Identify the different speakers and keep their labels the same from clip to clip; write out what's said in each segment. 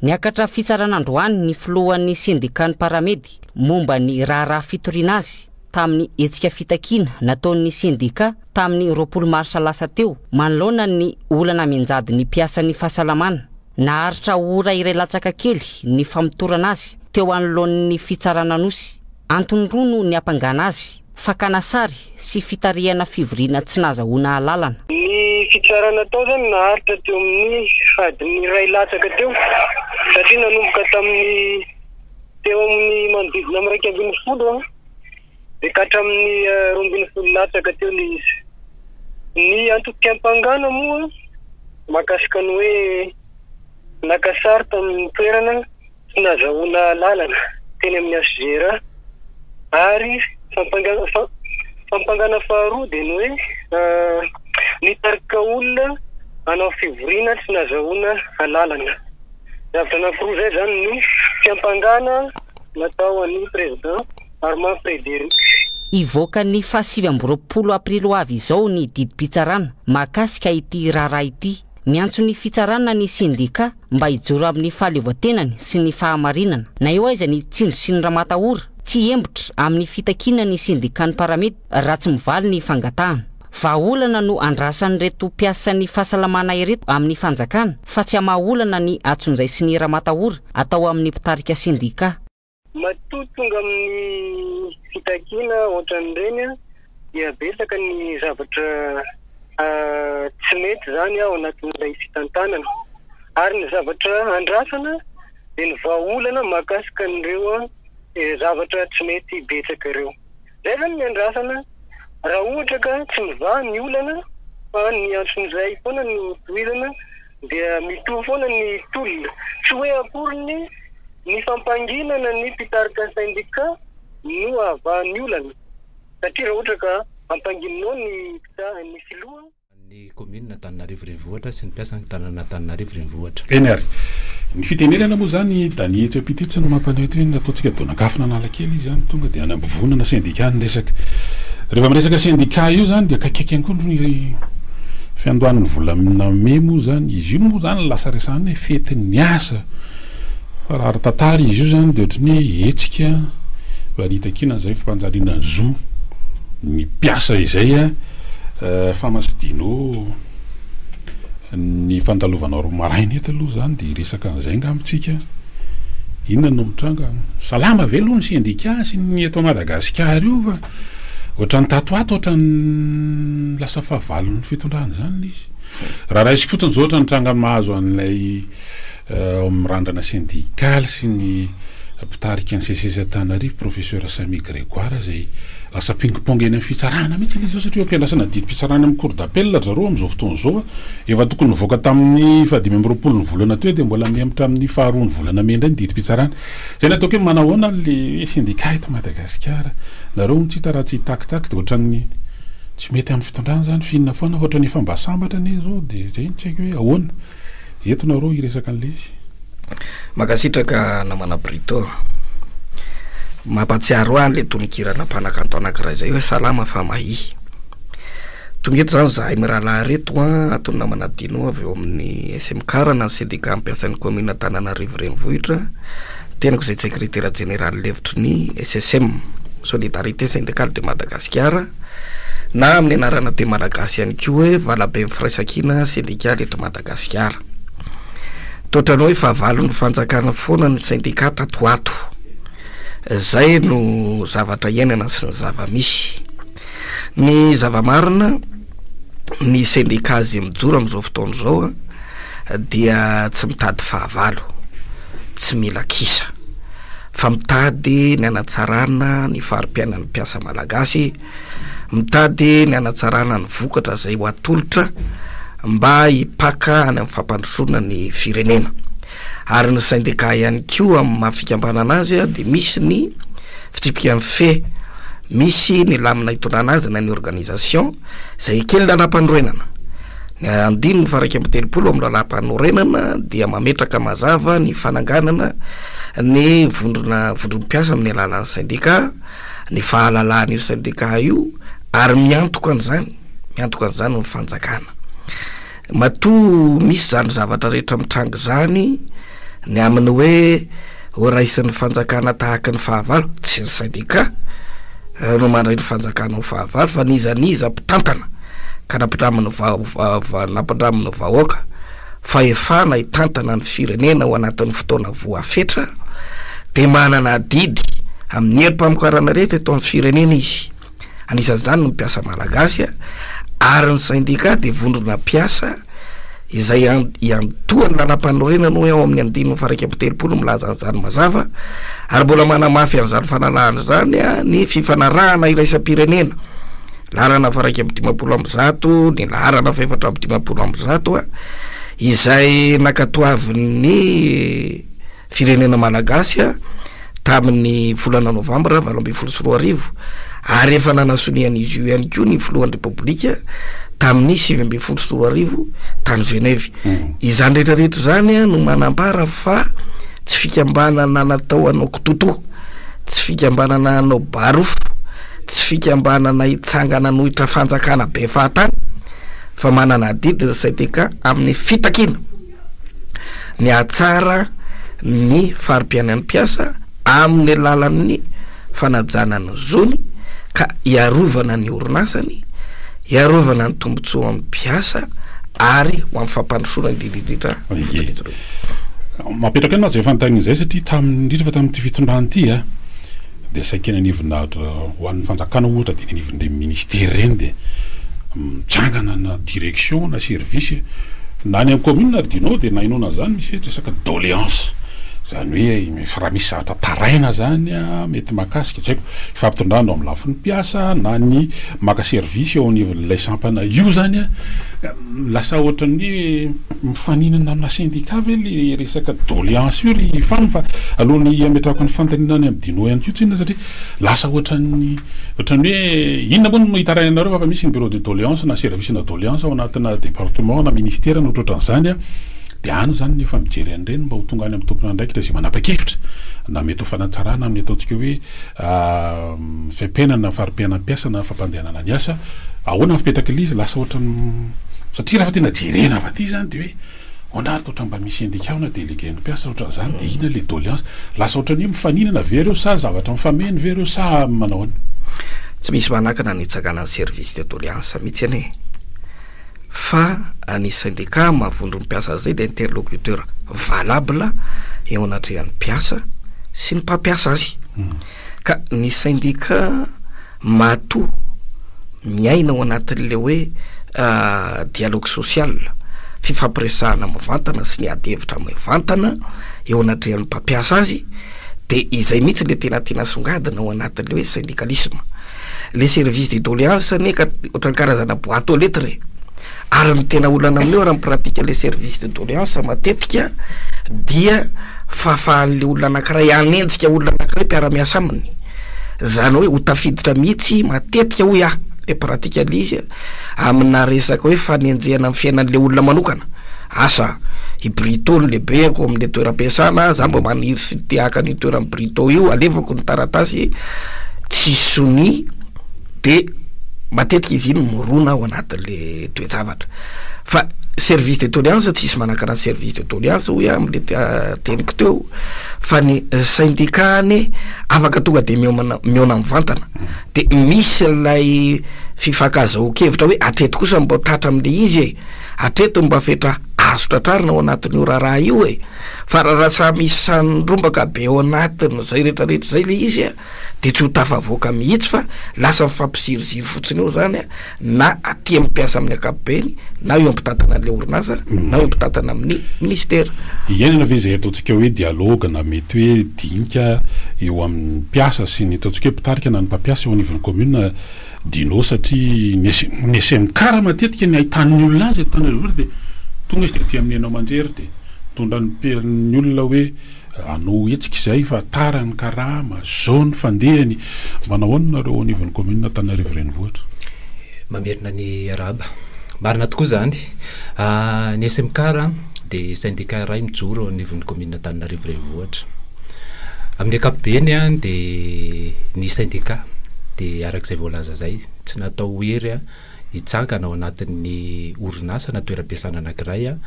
Speaker 1: Niakatra fitsarana androany ny filohan'ny sendikan'ny Paramedy momba ny raharaha fitoriana azy tamin'ny hetsika fitakiana nataon'ny sendika tamin'ny 20 marsa lasa teo manoloana ny olana mianjady ny mpiasan'ny fahasalamana. Naharitra ora iray latsaka kely ny famotorana azy teo anoloan'ny fitsarana Anosy. Antony roa no niampangana azy. Fakana sary sy fitarihana fivoriana tsy nahazahoana alalana.
Speaker 2: Ny fitsarana tao izany naharitra teo amin'ny adiny iray latsaka teo satria nanomboka tamin'ny teo amin'ny manodidina amin'ny 11 dia ka hatramin'ny 12 latsaka teo ilay izy. Ny antom-piampangana moa mahakasika ny hoe naka sary tamin'ny toerana tsy nazahoana alalana teny amin'ny HGRA ary fampangana fampangana faharoa dia ny hoe nitarika olona hanao fivoriana tsy nazahoana alalana. Zavatra anankiroa izay izany no fiampangana natao an'ny président Armand Frédéric.
Speaker 1: Hivoaka ny faha 29 aprily ho avy izao ny didim-pitsarana mahakasika ity raharaha ity. Miantso ny fitsarana ny sendika mba hijoro amin'ny fahaleovantenany sy ny fahamarinana. Na eo aiza ny tsindry sy ny ramatahora, tsy hiembotra amin'ny fitakiana ny sendikan'ny Paramedy raha tsy mivaly ny fangatahana. Vahaolana no andrasan'ireto mpiasan'ny fahasalamana ireto amin'ny fanjakana fa tsy hamaha olana ny antsonjay sy ny ramatahora atao amin'ny mpitarika sendika.
Speaker 2: Matoa tonga amin'ny fitakiana ohatran'ireny dia betsaka ny zavatra tsy mety izany ao anatin'ilay fitantanana. Ary ny zavatra andrasana dia ny vahaolana mahakasika an'ireo zavatra tsy mety betsaka ireo. Izay izany ny andrasana raha ohatra ka tsy mivaha ny olana fa ny antson'izay foana no tohizana dia mitohy foana ny tolona. Tsy hoe akory ny ny fampanginana ny mpitarika sendika no hahavaha ny olana satria raha ohatra ka ampangininao ny ny filoha.
Speaker 3: Ny kaominina Antananarivo Renivohitra sy ny mpiasan'ny tanàna Antananarivo Renivohitra.
Speaker 4: Eny ary. Ny fitenenana moa izany Danie etsy ampita etsy no mampalahelo hoe nataontsika donak'afona Analakely izy any tonga dia any Ambovonana sendika ny resaka. Rehefa miresaka sendika io izany dia akaikaiky ihany koa ny fiandohan'ny volana mey moa izany. Izy io moa izany lasa resahana hoe fetin'ny asa. Fa raha ara-tantara izy io izany dia ohatran'ny hoe hetsika mba nitakiana an'izay fampanjariana ny zo ny mpiasa izay. Fama sy Dino, ny fandalovanao ro maraina eto aloha izany dia hiresaka an'izay angamba tsika. Inona no mitranga? Salama ve aloha ny sendika sy ny eto Madagasikara io fa ohatran'ny tato ho ato ohatran'ny lasa fahavalon'ny fitondrana izany ilay izy. Raha raisiko fotsiny izao ohatran'ny tranga mahazo an'ilay ao amin'ny randrana sendikaly sy ny mpitarika ny SECES Antananarivo, Professeur Sammy Grégoire izay lasa ping-pong eny amin'ny fitsarana mihitsy ilay izy izao satria eo am-piandrasana didim-pitsarana amin'ny cour d'appel ry zareo amin'izao fotoana izao. Efa tokony nivoaka tamin'ny fahadimy amby roapolo ny volana teo dia mbola mihemotra amin'ny faharoa ny volana mey indray ny didim-pitsarana. Izay no ataoko hoe manahoana ilay sendika eto Madagasikara? Nareo hono tsy hita raha tsy hitakitaky dia ohatran'ny tsy mety amin'ny fitondrana izany f'inona foana fa ohatran'ny efa mba sambatra anie izao dia izay no tsy haiko hoe ahoana. Eto nareo hiresaka an'ilay izy.
Speaker 5: Mankasitraka namana Brito a. Mampatsiaro ahy an'ilay tononkirana mpanakanto anankiray izay hoe salama fa mahia. Tonga eto izany izahay mirahalahy ireto an, ato ny namana Dino avy eo amin'ny SMCAR na ny sendika mpiasan'ny kaominina Antananarivo Renivohitra, tenako izay sekretera jeneraly lefitry ny SSM, Solidarité Syndicale de Madagascar, na amin'ny anarana teny malagasy ihany koa hoe Valaben'ny Firaisankina Sendikaly eto Madagasikara. Toa ohatran'ny hoe fahavalon'ny fanjakana foana ny sendika tato ho ato. Izay no zavatra iainana sy ny zava-misy. Ny zava-marina, ny sendika izay mijoro amin'izao fotoana izao dia tsy mitady fahavalo, tsy mila kisa. fa mitady ny hanatsarana ny fari-piainan'ny mpiasa malagasy, mitady ny hanatsarana ny vokatra izay ho atolotra mba hipaka any amin'ny fampandrosoana ny firenena. Ary ny sendika ihany koa amin'ny maha fikambanana azy dia misy ny fitsipika mifehy, misy ny lamina hitondrana azy na ny organisation izay eken'ny lalàmpanorenana. Ny andininy faha 31 amin'ny lalàmpanorenana dia mametraka mazava ny fananganana ny vondrona vondron'ny mpiasa amin'ny alalan'ny sendika, ny fahalalahan'io sendika io ary miantoka an'izany, miantoka an'izany ny fanjakana. Matoa misy izany zavatra rehetra mitranga izany. Ny amin'ny hoe ho raisin'ny fanjakana tahaky ny fahavalo, tsy ny sendika no mandray ny fanjakana ho fahavalo fa n'iza n'iza mpitantana ka nampidramin'ny nampidramin'ny vahoaka fahefana hitantana ny firenena ao anatin'ny fotoana voafetra dia manana adidy amin'ny herim-pamokarana rehetra eto amin'ny firenena izy. Anisan'izany ny mpiasa malagasy ary ny sendika dia vondrona mpiasa izay iantohan'ny lalàmpanorenana hoy ao amin'ny andininy faha 31 milaza an'izany mazava ary mbola manamafy an'izany fahalalahana izany ny fifanarahana iraisam-pirenena laharana faha 151 ny laharana faha 154 izay nankatoavin'ny firenena malagasy tamin'ny volana novambra 2018 ary efa nanasonian'izy io ihany koa ny filohan'ny Repoblika tamin'ny 2019 tany Genève. Izany rehetra rehetra izany no manambara fa tsy fikambanana natao hanao kitotoa, tsy fikambanana hanao barofo, tsy fikambanana hitsangana hanohitra fanjakana be fahatany fa manana adidy ny sendika amin'ny fitakiana. ny hahatsara ny fari-piainan'ny mpiasa amin'ny alalan'ny fanajana ny zony ka hiarovana ny orinasany, hiarovana ny tombontsoan'ny mpiasa ary ho amin'ny fampandrosoana indrindra indrindra ny fototra ireo.
Speaker 4: Mapetraka eo izay fanontaniana izay satria tamin'ny indrindra fa tamin'ity fitondrana ity a, dia saika eny anivonà ho an'ny fanjakana ohatra dia eny anivon'ireny ministera ireny dia mitsangana na direction na service na any amin'ny commune ary Dino dia nahenoana an'izany misy hoe resaka doléance izany hoe raha misy zavatra taraina zany a mety mahakasika tsy haiko ifampitondrana ao amin'ny lafiny mpiasa na ny maka service eo anivon'ilay sampana io zany a lasa ohatran'ny Mifaninana amina syndicat ve le resaka doléance io ry Fano fa alohan'ny hametrahako ny fanontaniana any amin'i Dino ihany koa tsinona satria lasa ohatran'ny ohatran'ny hoe inona moa no hitarainanareo fa efa misy ny bureau de doléance na service na doléance ao anatina département na ministère na ohatrohatran'izany a dia any izany no efa mijery an'ireny mba ho tonga any amin'ny tompon'andraikitra izay manapa-kevitra na mety ho fanatsarana amin'ny ataontsika hoe Fiampiainana, fari-piainam-piasa na fampandehanana ny asa, ahoana ny fipetraky ilay izy? Lasa ohatran'ny, satria rehefa tena jerena avy aty izany dia hoe ahoana ary toa ohatran'ny mba misy syndicat na délégué ny mpiasa ohatran'izany dia inona ilay doléance? Lasa ohatran'ny hoe mifaninana ve ireo sa zavatra mifameno ve ireo sa manao ahoana?
Speaker 5: Tsy misy manakana ny hitsanganan'ny service de doléance mihitsy anie e! Fa ny syndicat maha vondron'ny mpiasa azy izay dia interlocuteur valable eo anatrehan'ny mpiasa sy ny mpampiasa azy. Ka ny syndicat matoa miaina ao anatin'le hoe dialogue social, fifampiresahana mivantana sy ny ady hevitra mivantana eo anatrehan'ny mpampiasa azy de izay mihitsy le tena tiana asongadina ao anatin'le hoe syndicalisme. Le service de doléance anie ka ohatran'ny karazana boite aux lettres e. Ary ny tena olana amin'io raha mi-pratique le service de doléance matetika dia fahafahan'le olona anankiray hanenjika olona anankiray mpiara-miasa aminy. Zany hoe ho tafiditra mihitsy matetika hoy aho le pratique le izy amina resaka hoe fanenjehana ny fiainan'le olona manokana. Asa, i Brito no lehibeko ao amin'le toeram-piasana, za mba maniry sy te haka an'io toeran'i Brito io, alefako ny taratasy, tsisy sonia, de matetika izy iny mirona ao anatin'le toe-javatra. Fa service de doléance tsisy manakana ny service de doléance hoy aho am'le teniko teo, fa ny syndicat anie afaka tonga de miomana mihaona mivantana, de misy ilay fifankazahoan-kevitra hoe hatreto kosa mba ho tratra am'le izy e. Hatreto mba fetra azo tratrarina ao anatin'io raharaha io e! Fa raha samy hisandrombaka be ao anatin'izay retraretra izay le izy a, de tsy ho tafavoaka mihitsy fa lasa mifampiziriziry fotsiny eo zany a, na aty amin'ny mpiasa amin'ny ankapobeny, na eo am-pitantana an'ilay orinasa, na eo am-pitantana amin'ny minisitera.
Speaker 4: Iainana ve izay ataontsika hoe dialogue na mety hoe dinika eo amin'ny mpiasa sy ny ataontsika hoe mpitarika na ny mpampiasa eo anivon'ny commune? Dino satria ny ny SMCAR matetika ny ahitan'ny olona azy eto Antananarivo dia tonga izy dia aty amin'ny haino aman-jery dia mitondra ny perin'ny olona hoe anao hetsika izay fa tara ny karama, zao ny fandehany. Manao ahoana nareo ao anivon'ny commune Antananarivo Renivohitra?
Speaker 3: Mamerina ny arahaba. Marina tokoa izany. Ny SMCAR dia syndicat iray mijoro eo anivon'ny commune Antananarivo Renivohitra. Amin'ny ankapobeny dia ny syndicat dia araka izay voalaza izay, tsy natao ho hery hitsangana ao anatin'ny orinasa na toeram-piasana anankiray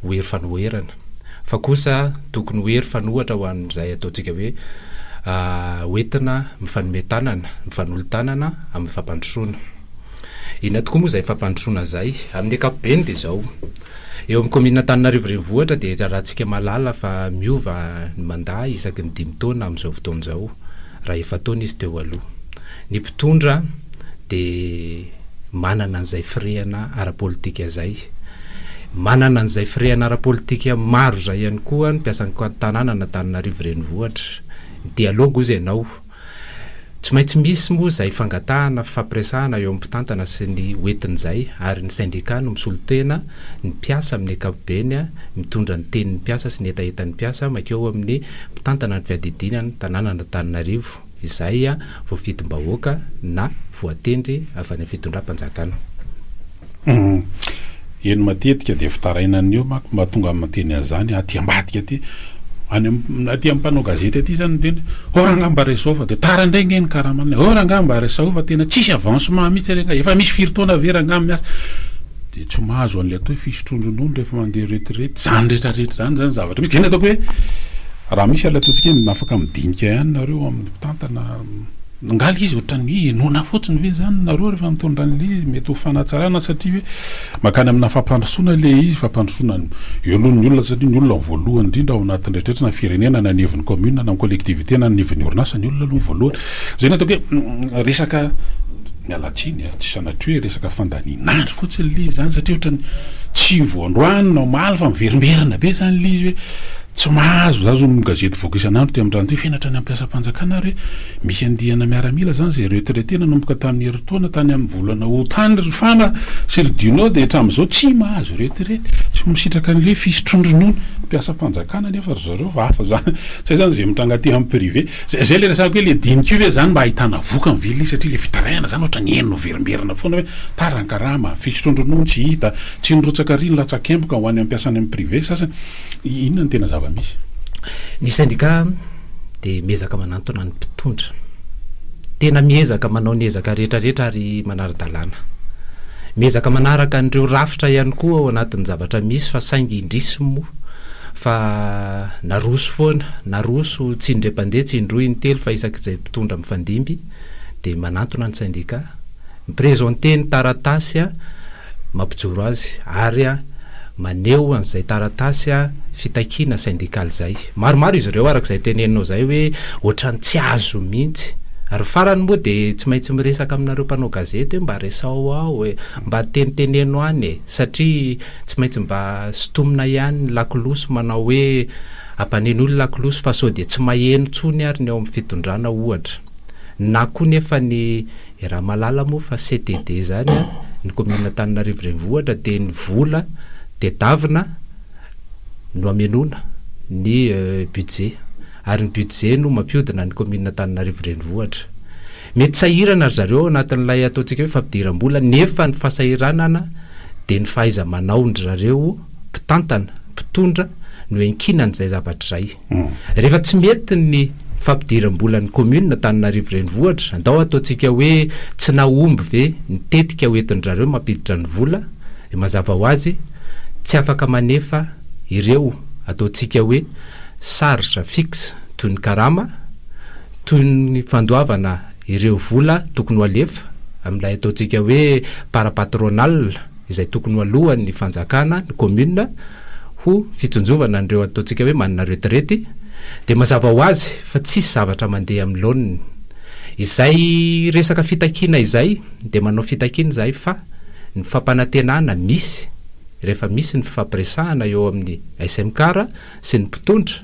Speaker 3: ho hery fanoherana. Fa kosa tokony ho hery fanohatra ho an'izay ataontsika hoe hoentina mifanome tanana, mifanolo-tanana amin'ny fampandrosoana. Inona tokoa moa izay fampandrosoana izay? Amin'ny ankapobeny dia izao, eo amin'ny kaominina Antananarivo Renivohitra dia iarahantsika mahalala fa miova ny mandat isaky ny dimy taona amin'izao fotoana izao, raha efa-taona izy teo aloha. Ny mpitondra dia manana an'izay firehana ara-politika izay. Manana an'izay firehana ara-politika maro izay ihany koa ny mpiasan'ny tanànan'Antananarivo Renivohitra. Dialogue hozy ianao. Tsy maintsy misy moa izay fangatahana fifampiresahana eo amin'ny mpitantana sy ny hoentin'izay ary ny sendika no misolo tena ny mpiasa amin'ny ankapobeny mitondra ny tenin'ny mpiasa sy ny hetahetan'ny mpiasa mankeo amin'ny mpitantana ny fiadidiana ny tanànan'Antananarivo izay voafidim-bahoaka na voatendry avy any amin'ny fitondram-panjakana.
Speaker 4: Eny matetika dia fitarainan'ny eo manko mahatonga miteny an'izany aty ambadika aty, any am aty amin'ny mpanao gazety aty zany miteny hoe oh rangahy mba resaho fa dia tara indray nge ny karamanay, oh rangahy mba resaho fa tena tsisy avancement mihitsy re ngahy, efa misy firy taona ve rangahy miasa, dia tsy mahazo an'ilay atao hoe fisotroan-dronono rehefa mandeha retraite, zany rehetra rehetra zany zany zavatra misy, dia ny ataoko hoe raha misy ary ataontsika hoe afaka midinika ihany nareo amin'ny mpitantana. Nga le izy ohatran'ny hoe henoina fotsiny ve zany nareo rehefa mitondra an'le izy? Mety ho fanatsarana satria hoe makany amina fampandrosoana le izy, fampandrosoana eo aloha ny olona satria ny olona no voalohany indrindra ao anatin'ny rehetrarehetra na firenena na anivon'ny commune na ny collectivité na anivon'ny orinasa ny olona aloha no voalohany. Zay no ataoko hoe resaka miala tsiny a, tsy sanatria hoe resaka fandanian'andro fotsiny le izy zany satria ohatran'ny tsy vao androany na omaly fa miverimberina be zany le izy hoe Tsy mahazo, za zao gazety mivoaka isan'andro ty amin'ny rano ty, fenatra ny ampiasam-panjakana ary hoe misy andiana miaramila zany zay retraité nanomboka tamin'ny herintaona tany amin'ny volana aout tany ry Fana sy ry Dino dia hatramin'izao tsy mahazo retraite, tsy misitraka an'le fisotroan-dronono, mpiasam-panjakana nefa ry zareo fa hafa zany, tsy hay zany ze mitranga aty amin'ny privé, zay zay le resahako hoe le dinika io ve zany mba ahitana vokany ve le izy satria le fitarainana zany ohatran'ny heno miverimberina foana hoe tara ny karama, fisotroan-dronono tsy hita, tsy nirotsaka ary ny latsakemboka ho an'ny ampiasa any amin'ny privé sasany. Inona no tena zava-misy?
Speaker 3: Ny sendika dia miezaka manantona ny mpitondra. Tena miezaka manao ny ezaka rehetra rehetra ary manara-dalàna. Miezaka manaraka an'ireo rafitra ihany koa ao anatin'ny zavatra misy fa saingy indrisy moa fa naroso foana, naroso tsy indray mpandeha, tsy indroa, intelo fa isak'izay mpitondra mifandimby dia manantona ny sendika, mi-presenter ny taratasy mampijoro azy ary maneho an'izay taratasy fitakiana sendikaly izay. Maromaro izy ireo araka izay teneninao izay hoe ohatran'ny tsy azo mihitsy. Ary farany moa dia tsy maintsy miresaka aminareo mpanao gazety hoe mba resaho ao e, mba teniteneno any e, satria tsy maintsy mba sintomina ihany ny lakolosy manao hoe ampaneno ny lakolosy fa sao dia tsy maheno intsony ary ny ao amin'ny fitondrana ohatra. Na koa nefa ny Raha mahalala moa fa CTD izany an, ny commune Antananarivo Renivohitra dia ny vola tedavina no amenoana ny budget ary ny budget no mampiodina ny commune Antananarivo Renivohitra. Mety sahirana ry zareo ao anatin'ilay ataontsika hoe fampidiram-bola nefa ny fahasahiranana dia ny fahaiza-manaon-dry zareo mpitantana, mpitondra no iankinan'izay zavatra izay. Rehefa tsy mety ny fampidiram-bolan'ny commune Antananarivo Renivohitra, andao ataontsika hoe tsy nahomby ve ny tetika hoentin-dRareo mampiditra ny vola, dia mazava ho azy tsy afaka manefa ireo ataontsika hoe charge fixe toy ny karama, toy ny fandoavana ireo vola tokony ho alefa amin'ilay ataontsika hoe part patronale. izay tokony ho alohan'ny fanjakana, ny commune, ho fitsinjovana an'ireo ataontsika hoe manana retraite, dia mazava ho azy fa tsisy zavatra mandeha amin'ny laoniny. Izay resaka fitakiana izay dia manao fitakiana izahay fa ny fampanantenana misy rehefa misy ny fifampiresahana eo amin'ny SMCAR sy ny mpitondra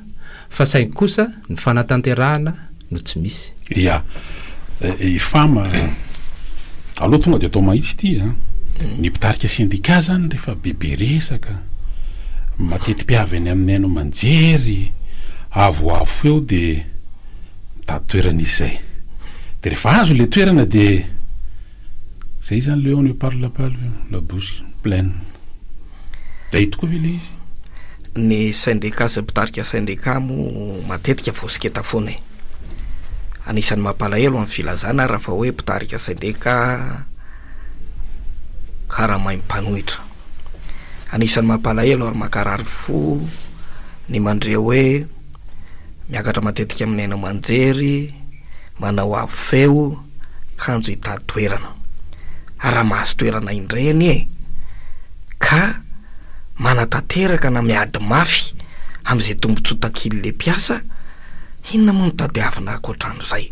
Speaker 3: fa saingy kosa ny fanatanterahana no tsy misy.
Speaker 4: Ya. I Fama, aleo tonga dia atao mahitsy ity a. Ny mpitarika sendika zany rehefa bebe resaka, mateti-piavy any amin'ny haino aman-jery, avoavo feo dia mitady toerana izy izay. Dia rehefa azo ilay toerana dia Zay zany le on ne parle pas la bouche pleine. Zay tokoa ve le izy?
Speaker 5: Ny syndicat sy mpitarika syndicat moa matetika voasiketa foana e. Anisan'ny mampalahelo amin'ny filazana ary fa hoe mpitarika syndicat karamain'ny mpanohitra. Anisan'ny mampalahelo ary mankarary fo. ny mandre hoe miakatra matetika amin'ny haino aman-jery, manao avo feo, kanjo hitady toerana. Ary raha mahazo toerana indray anie ka manatanteraka na miady mafy amin'izay tombontsoa takian'ilay mpiasa, inona moa no tadiavina ankoatran'izay?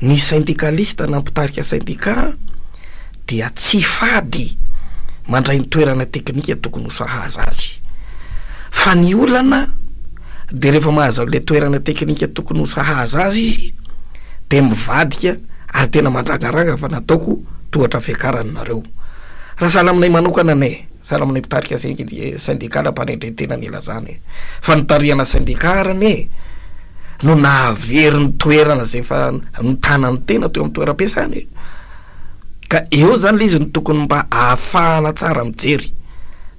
Speaker 5: Ny sendikalista na mpitarika sendika dia tsy fady mandray ny toerana teknika tokony ho sahaza azy. Fa ny olana dia rehefa mahazo an'ilay toerana teknika tokony ho sahaza azy izy dia mivadika ary tena mandrangaranga fa nataoko tohatra fiakarana nareo. Raha sahala aminay manokana anie, sahala aminay mpitarika sendikala mpanetren-tena nilazana e, fa nitarihana sendika ary anie no nahavery ny toerana izay efa notanan'ny tena teo amin'ny toeram-piasana e. Ka eo zany le izy no tokony mba ahafahana tsara mijery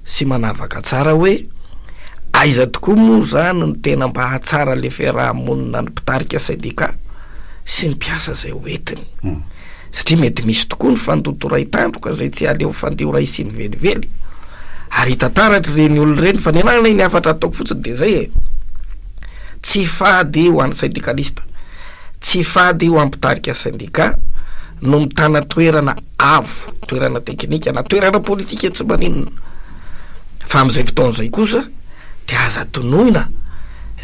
Speaker 5: sy manavaka tsara hoe aiza tokoa moa zany no tena mba hahatsara le fiaraha-monina ny mpitarika sendika sy ny mpiasa zay ho entiny. Satria mety misy tokoa ny fandoto ray tandroka zay tsy aleo fandio ray siny velively. Ary hita taratra ireny olona ireny fa ny anah anie ny hafatra ataoko fotsiny de zay e. Tsy fady ho an'ny sendikalista. Tsy fady ho an'ny mpitarika sendika no mitana toerana avo, toerana teknika na toerana politika tsy maninona. Fa amin'izay fotoana izay kosa dia aza adinoina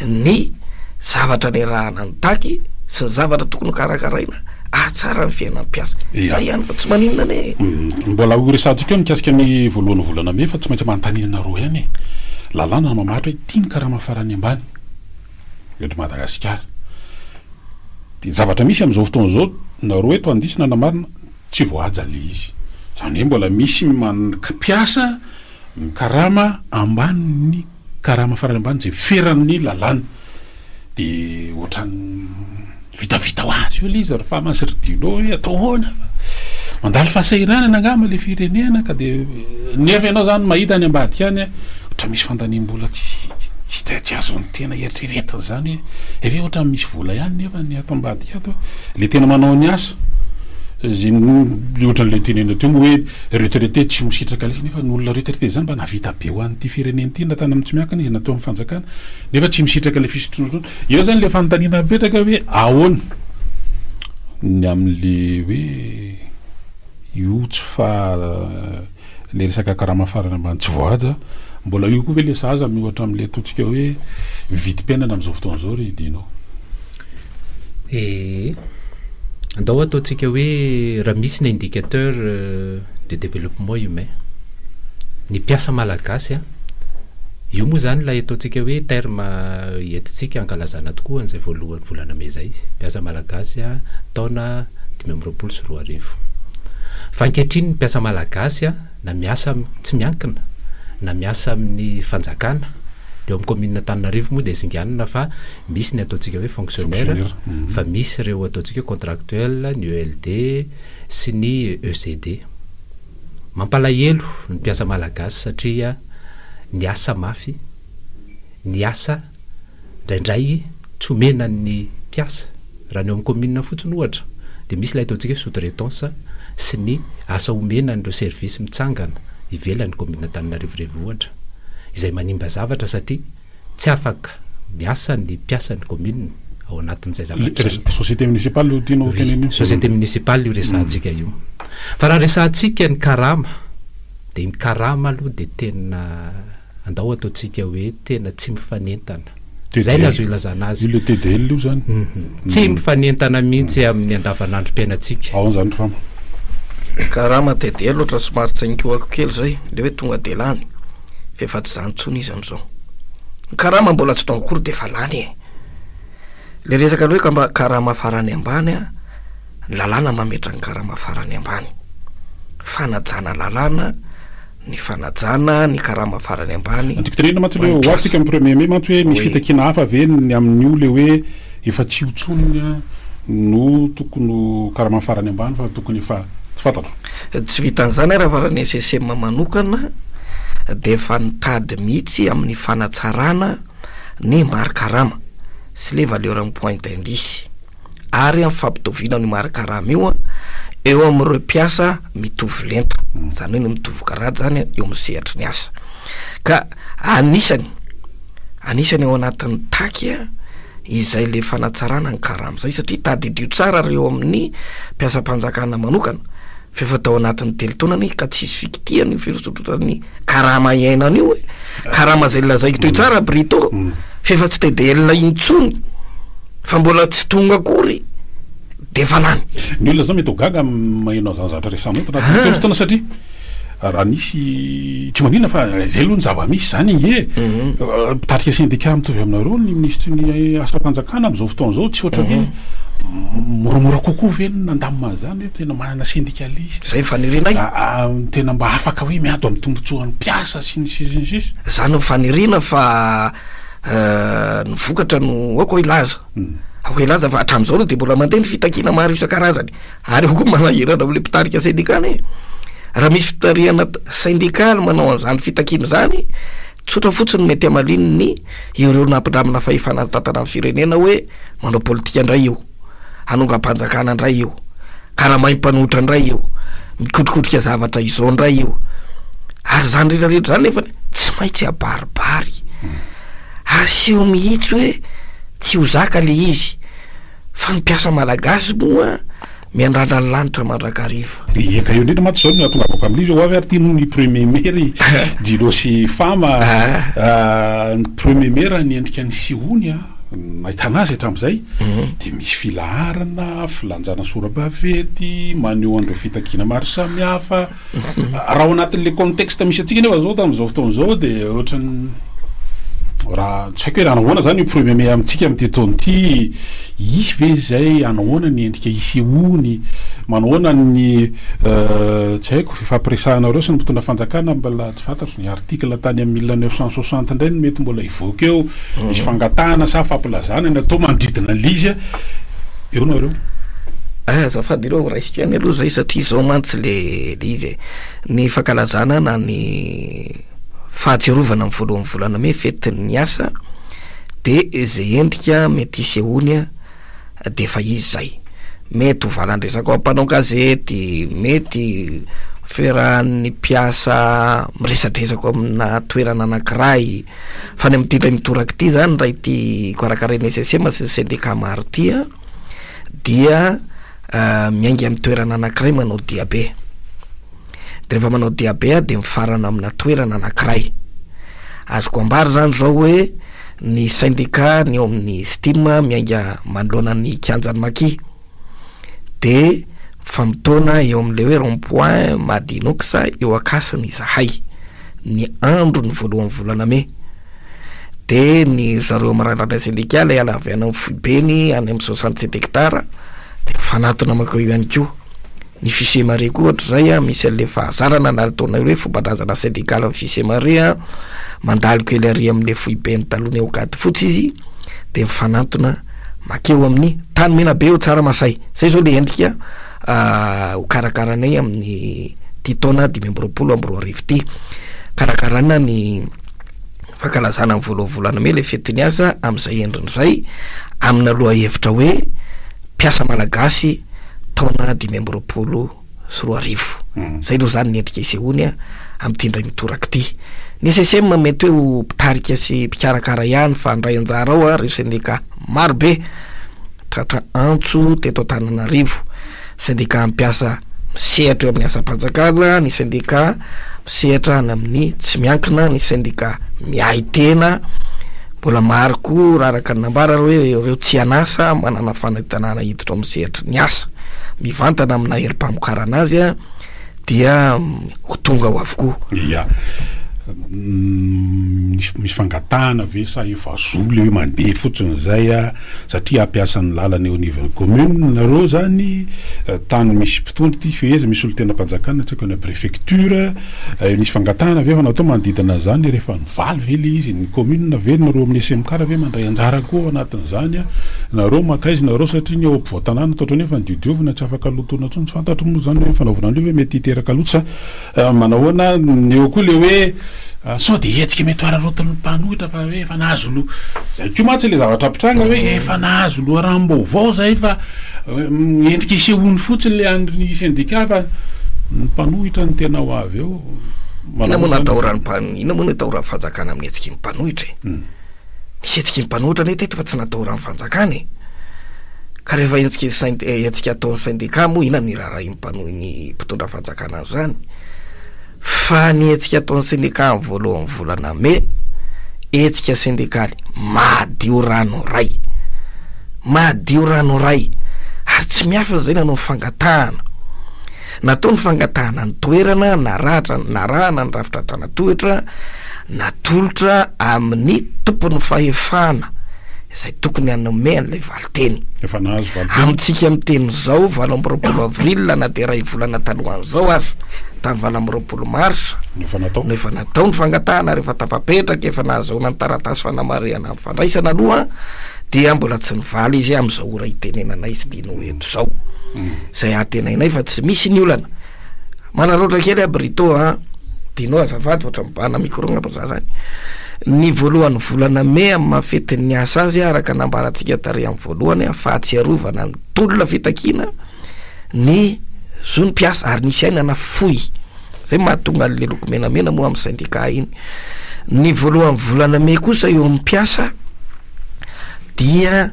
Speaker 5: ny zavatra niarahana nitaky sy ny zavatra tokony ho karakaraina hahatsara ny fiainan'ny mpiasa. Izay ihany fa tsy maninona anie e.
Speaker 4: Mbola ho resahantsika eo mikasika ny voalohan'ny volana mey fa tsy maintsy manontaniana anareo ihany e. Lalàna no mamaritra hoe ity ny karama farany ambany. eto Madagasikara. Dia zavatra misy amin'izao fotoana izao, nareo eto handiso na hanamarina, tsy voahaja ilay izy. Izany hoe mbola misy mpiasa mikarama ambanin'ny karama farany ambany izay feran'ny lalàna. Dia ohatran'ny vitavita ho azy eo ilay izy ry Fama sy ry Dino hoe atao ahoana fa mandalo fahasahiranana angamba ilay firenena ka dia nefa ianao izany mahita any ambadika any ohatra misy fandaniam-bola tsy tsy tsy azon'ny tena eritreretina izany hoe efa ohatra misy vola ihany nefa ny ato ambadika ato ilay tena manao ny asa izay ohatran'ilay tenenina teo moa hoe retraité tsy misitraka ilay izy nefa ny olona retraité izany mba nahavita be ho an'ity firenena ity na tany amin'ny tsy miankina izy na teo amin'ny fanjakana nefa tsy misitraka ilay fisotroana ronono. Eo zany le fanontaniana mipetraka hoe ahoana ny amin'le hoe io tsy fa le resaka karama farany ambany tsy voahaja, mbola io koa ve le sahaza miohatra amin'le ataontsika hoe vidim-piainana amin'izao fotoana izao ry Dino?
Speaker 3: Ee, andao ataontsika hoe raha misy ny indicateur de développement humain, ny mpiasa malagasy an, io moa izany ilay ataontsika hoe terme entintsika ankalazana tokoa an'izay voalohan'ny volana mey izay, mpiasa malagasy an, taona 2025. Fa ankehitriny ny mpiasa malagasy an, na miasa tsy miankina na miasa amin'ny fanjakana, eo amin'ny commune Antananarivo moa dia singanina fa misy ny ataontsika hoe fonctionnaire fa misy ireo ataontsika hoe contractuel, ny ELD sy ny ECD. Mampalahelo ny mpiasa malagasy satria niasa mafy, niasa indraindray tsy omena ny mpiasa, raha ny eo amin'ny commune fotsiny ohatra dia misy ilay ataontsika hoe sous-traitance sy ny asa omena an'ireo service mitsangana ivelan'ny commune Antananarivo renivohitra izay manimba zavatra satria Tsy afaka miasa ny mpiasan'ny commune ao anatin'izay zavatra izay.
Speaker 4: Société municipale io tianao
Speaker 3: Oui, tenenina io? société municipale io resahantsika io. Fa raha resahantsika ny karama, dia ny karama aloha dia tena andao ataontsika hoe tena tsy mifanentana. Izay no azo ilazana azy.
Speaker 4: Io le TDL io zany?
Speaker 3: Tsy mifanentana mihitsy amin'ny andavanandrom-piainantsika.
Speaker 4: Ahoana izany ry Fama?
Speaker 5: Karama TDL ohatra somary tsaingohako kely izay, le hoe tonga dia lany. Efa tsy zany tsony izy amzao. Ny karama mbola tsy tonga akory de efa lany e. Le resaka ny hoe ka karama farany ambany an, ny lalàna mametra ny karama farany ambany. Fanajana lalàna ny fanajana ny karama farany ambany.
Speaker 4: Ny tiako tenenina mantsy le hoe ho avy tsika amin'ny premier mai mantsy hoe misy fitakiana hafa ve ny amin'io le hoe efa tsy io tsony no tokony ho karama farany ambany fa tokony efa tsy fantatro.
Speaker 5: Tsy vitan'izany ary fa raha ny SSM manokana dia efa nitady mihitsy amin'ny fanatsarana ny mari-karama sy le valeur amin'ny point d'indice ary amin'ny fampitoviana an'io mari-karama io eo amin'ireo mpiasa mitovy lenta, izany hoe ny mitovy grade izany eo amin'ny sehatry ny asa. Ka anisany. Anisany ao anatin'ny taky izay le fanatsarana ny karama izay satria tadidio tsara reo amin'ny mpiasam-panjakana manokana fa efa tao anatin'ny telo taona anie ka tsisy fikitihana io fisondrotan'ny karama iainana io e, karama izay lazaiko teo tsara Brito fa efa tsy TDL intsony fa mbola tsy tonga akory de efa lany.
Speaker 4: Ny olona zao mety ho gaga maheno an'izany zavatra resahanao eto anatin'ny telo taona satria raha nisy tsy maninona fa zay aloha ny zava-misy zany ange e. Mpitarika sendika mitovy aminareo ny minisitry ny asam-panjakana amin'izao fotoana izao tsy ohatra hoe moramora kokoa ve ny nandamina an'izany hoe tena manana sendikalista.
Speaker 5: Zay ny fanirianay.
Speaker 4: Tena mba afaka hoe miady amin'ny tombotsoan'ny mpiasa sy ny sisa sy ny sisa.
Speaker 5: Zany ny faniriana fa ny vokatra no aoka hilaza. Aoka hilaza fa hatramin'izao aloha dia mbola mandeha ny fitakiana maro isan-karazany ary eo koa manahirana amin'ilay mpitarika sendikaly e. Raha misy fitarihana sendikaly manao an'izany fitakiana izany, tsotra fotsiny mety hamalian'ny ireo nampindramina fahefana nitantana ny firenena hoe manao politika indray io, hanongam-panjakana indray io, karamain'ny mpanohitra indray io, mikotrikotrika zavatra izao indray io. Ary izany rehetra rehetra izany nefa tsy maintsy abaribary. Aseho mihitsy hoe tsy ho zaka le izy fa ny mpiasa malagasy moa miandrandra ny lanitra mandrakariva.
Speaker 4: Ie ka eo indrindra mantsy zao no nahatongavako amin'izy hoe ho avy ary ty no ny premier mai ry Dilo sy Fama a, ny premier mai raha ny endrika nisehoany a, nahitana azy hatramin'izay dia misy filaharana, filanjana sora-baventy, maneho an'ireo fitakiana maro samihafa. Raha ao anatin'le contexte misy antsika nefa zao tamin'izao fotoana izao dia ohatran'ny raha tsy haiko hoe raha nahoana zany io premier mai amintsika amin'ity taona ity, hisy ve izay, hanahoana ny endrika hisehoany, manahoana ny tsy haiko fifampiresahanareo sy ny mpitondra fanjakana mbola tsy fantatro, ny article tany amin'ny 1960 indray no mety mbola hivoaka eo, misy fangatahana sa fampilazana ny atao manodidina an'ilay izy. Eo nareo.
Speaker 5: Ah azafady ireo raisiko ihany aloha zay satria zao mantsy le le izy e, ny fankalazana na ny fahatsiarovana ny voalohan'ny volana mey fetin'ny asa de ze endrika mety hisehoany a de efa izy zay, mety ho valan-dresaka ho mpanao gazety, mety fiarahan'ny mpiasa miresadresaka amina toerana anakiray. Fa ny amin'ity indray mitoraka ity zany raha ity karakarain'ny SSM sy ny sendika maro ity an, dia miainga amin'ny toerana anankiray manao diabe. De rehefa manao diabe aho de mifarana amina toerana anankiray. Azoko ambara zany zao hoe ny sendika ny eo amin'ny STIM miainga manoloana ny kianjan'ny Maki. de mifamotoana eo amin'ilay hoe rond point Madinox eo Ankasina izahay ny andron'ny voalohan'ny volana mey, de ny ry zareo amin'ny randrana sendikaly hiala avy any amin'ny foibeny any amin'ny 67 hectares de mifanatona mankeo ihany koa, ny Fisemare koa ohatr'izay an, misy an'ilay fahazarana na ataonay hoe fomban-drazana sendikaly amin'ny Fisemare an, mandalo kely ary amin'ilay foibeny taloha ny Ankadifotsy izy de mifanantona makeo amin'ny tany Menabe eo Tsaramasay. Zay zao le endrika ho karakaranay amin'ny ty taona 2025 ty. Karakaraina ny fankalazana ny voalohan'ny volana mey le fetin'ny asa amin'izay endriny izay amina lohahevitra hoe mpiasa malagasy taona 2025. Zay aloha zany ny endrika isehoany amin'ity indray mitoraka ity. Ny SSM mety hoe ho mpitarika sy mpikarakara ihany fa handray anjara ao ireo sendika maro be tratra antso teto Antananarivo. Sendika mpiasa misehatra eo amin'ny asam-panjakana, ny sendika misehatra any amin'ny tsy miankina, ny sendika miahy tena. Mbola maro koa raha araka ny nambara hoe ireo tsy an'asa manana fanentanana hiditra ao amin'ny sehatry ny asa mivantana amina herim-pamokarana azy dia ho tonga ao avokoa.
Speaker 4: Ia. Misy misy fangatahana ve sa efa zo le hoe mandeha fotsiny zay a, satria hampiasa ny lalana eo anivon'ny commune nareo zany, tany misy mpitondra ity fehezina, misy solontenam-panjakana tsy haiko any préfecture, nisy fangatahana ve efa natao manodidina an'izany rehefa nivaly ve le izy, ny commune ve nareo amin'ny SMK ve mandray anjara koa ao anatin'izany a, nareo mankaiza nareo satria ny ao ampovoan-tanàna atao ohatran'ny hoe efa nodiodiovina tsy afaka lotoina intsony, tsy fantatro moa zany hoe fanaovana an'io ve mety hiteraka loto sa. Manahoana, eo koa le hoe sao de hetsika mety ho araraotin'ny mpanohitra fa hoe efa nahazo lo-, zay koa mantsy le zavatra mpitranga hoe efa nahazo loharanom-baovao zay fa endrika isehoany fotsiny le an'ny sendika fa ny mpanohitra no tena ho avy eo.
Speaker 5: Inona moa no atahoran'ny mpan-, inona moa no atahoran'ny fanjakana amin'ny hetsiky ny mpanohitra e? Nisy hetsiky ny mpanohitra anie teto fa tsy natahoran'ny fanjakana e! Ka rehefa hetsiky ny hetsika ataon'ny sendika moa inona no iraharahian'ny mpanohy ny mpitondra fanjakana an'izany? Fa ny hetsika ataon'ny sendika amin'ny voalohan'ny volana mey, hetsika sendikaly madio ranoray. Madio ranoray. Ary tsy miafina izay nanao fangatahana. Natao ny fangatahana ny toerana narahatra narahana ny rafitra antanatohitra natolotra amin'ny tompon'ny fahefana izay tokony hanome an'ilay valinteny.
Speaker 4: Efa nahazo valinteny.
Speaker 5: Amintsika miteny izao 28 avril na dia iray volana talohan'izao aza, tamin'ny 28 mars
Speaker 4: No efa natao.
Speaker 5: no efa natao ny fangatahana ary efa tafapetraka, efa nahazoana ny taratasy fanamarihana ny fandraisana aloha dia mbola tsy nivaly izy amin'izao ora itenenanay sy Dino eto izao. Izay antenainay fa tsy misy ny olana. Manararaotra kely aho Brito a! Dino azafady ohatra mibahana micro angamba za zany. Ny voalohan'ny volana mey amin'ny maha fetin'ny asa azy araka nambarantsika tary amin'ny voalohany fahatsiarovana ny tolona fitakiana ny zon'ny mpiasa ary nisy aina nafoy. Zay mahatonga an'le loko menamena moa amin'ny syndicat iny. Ny voalohan'ny volana mey kosa eo amin'ny mpiasa dia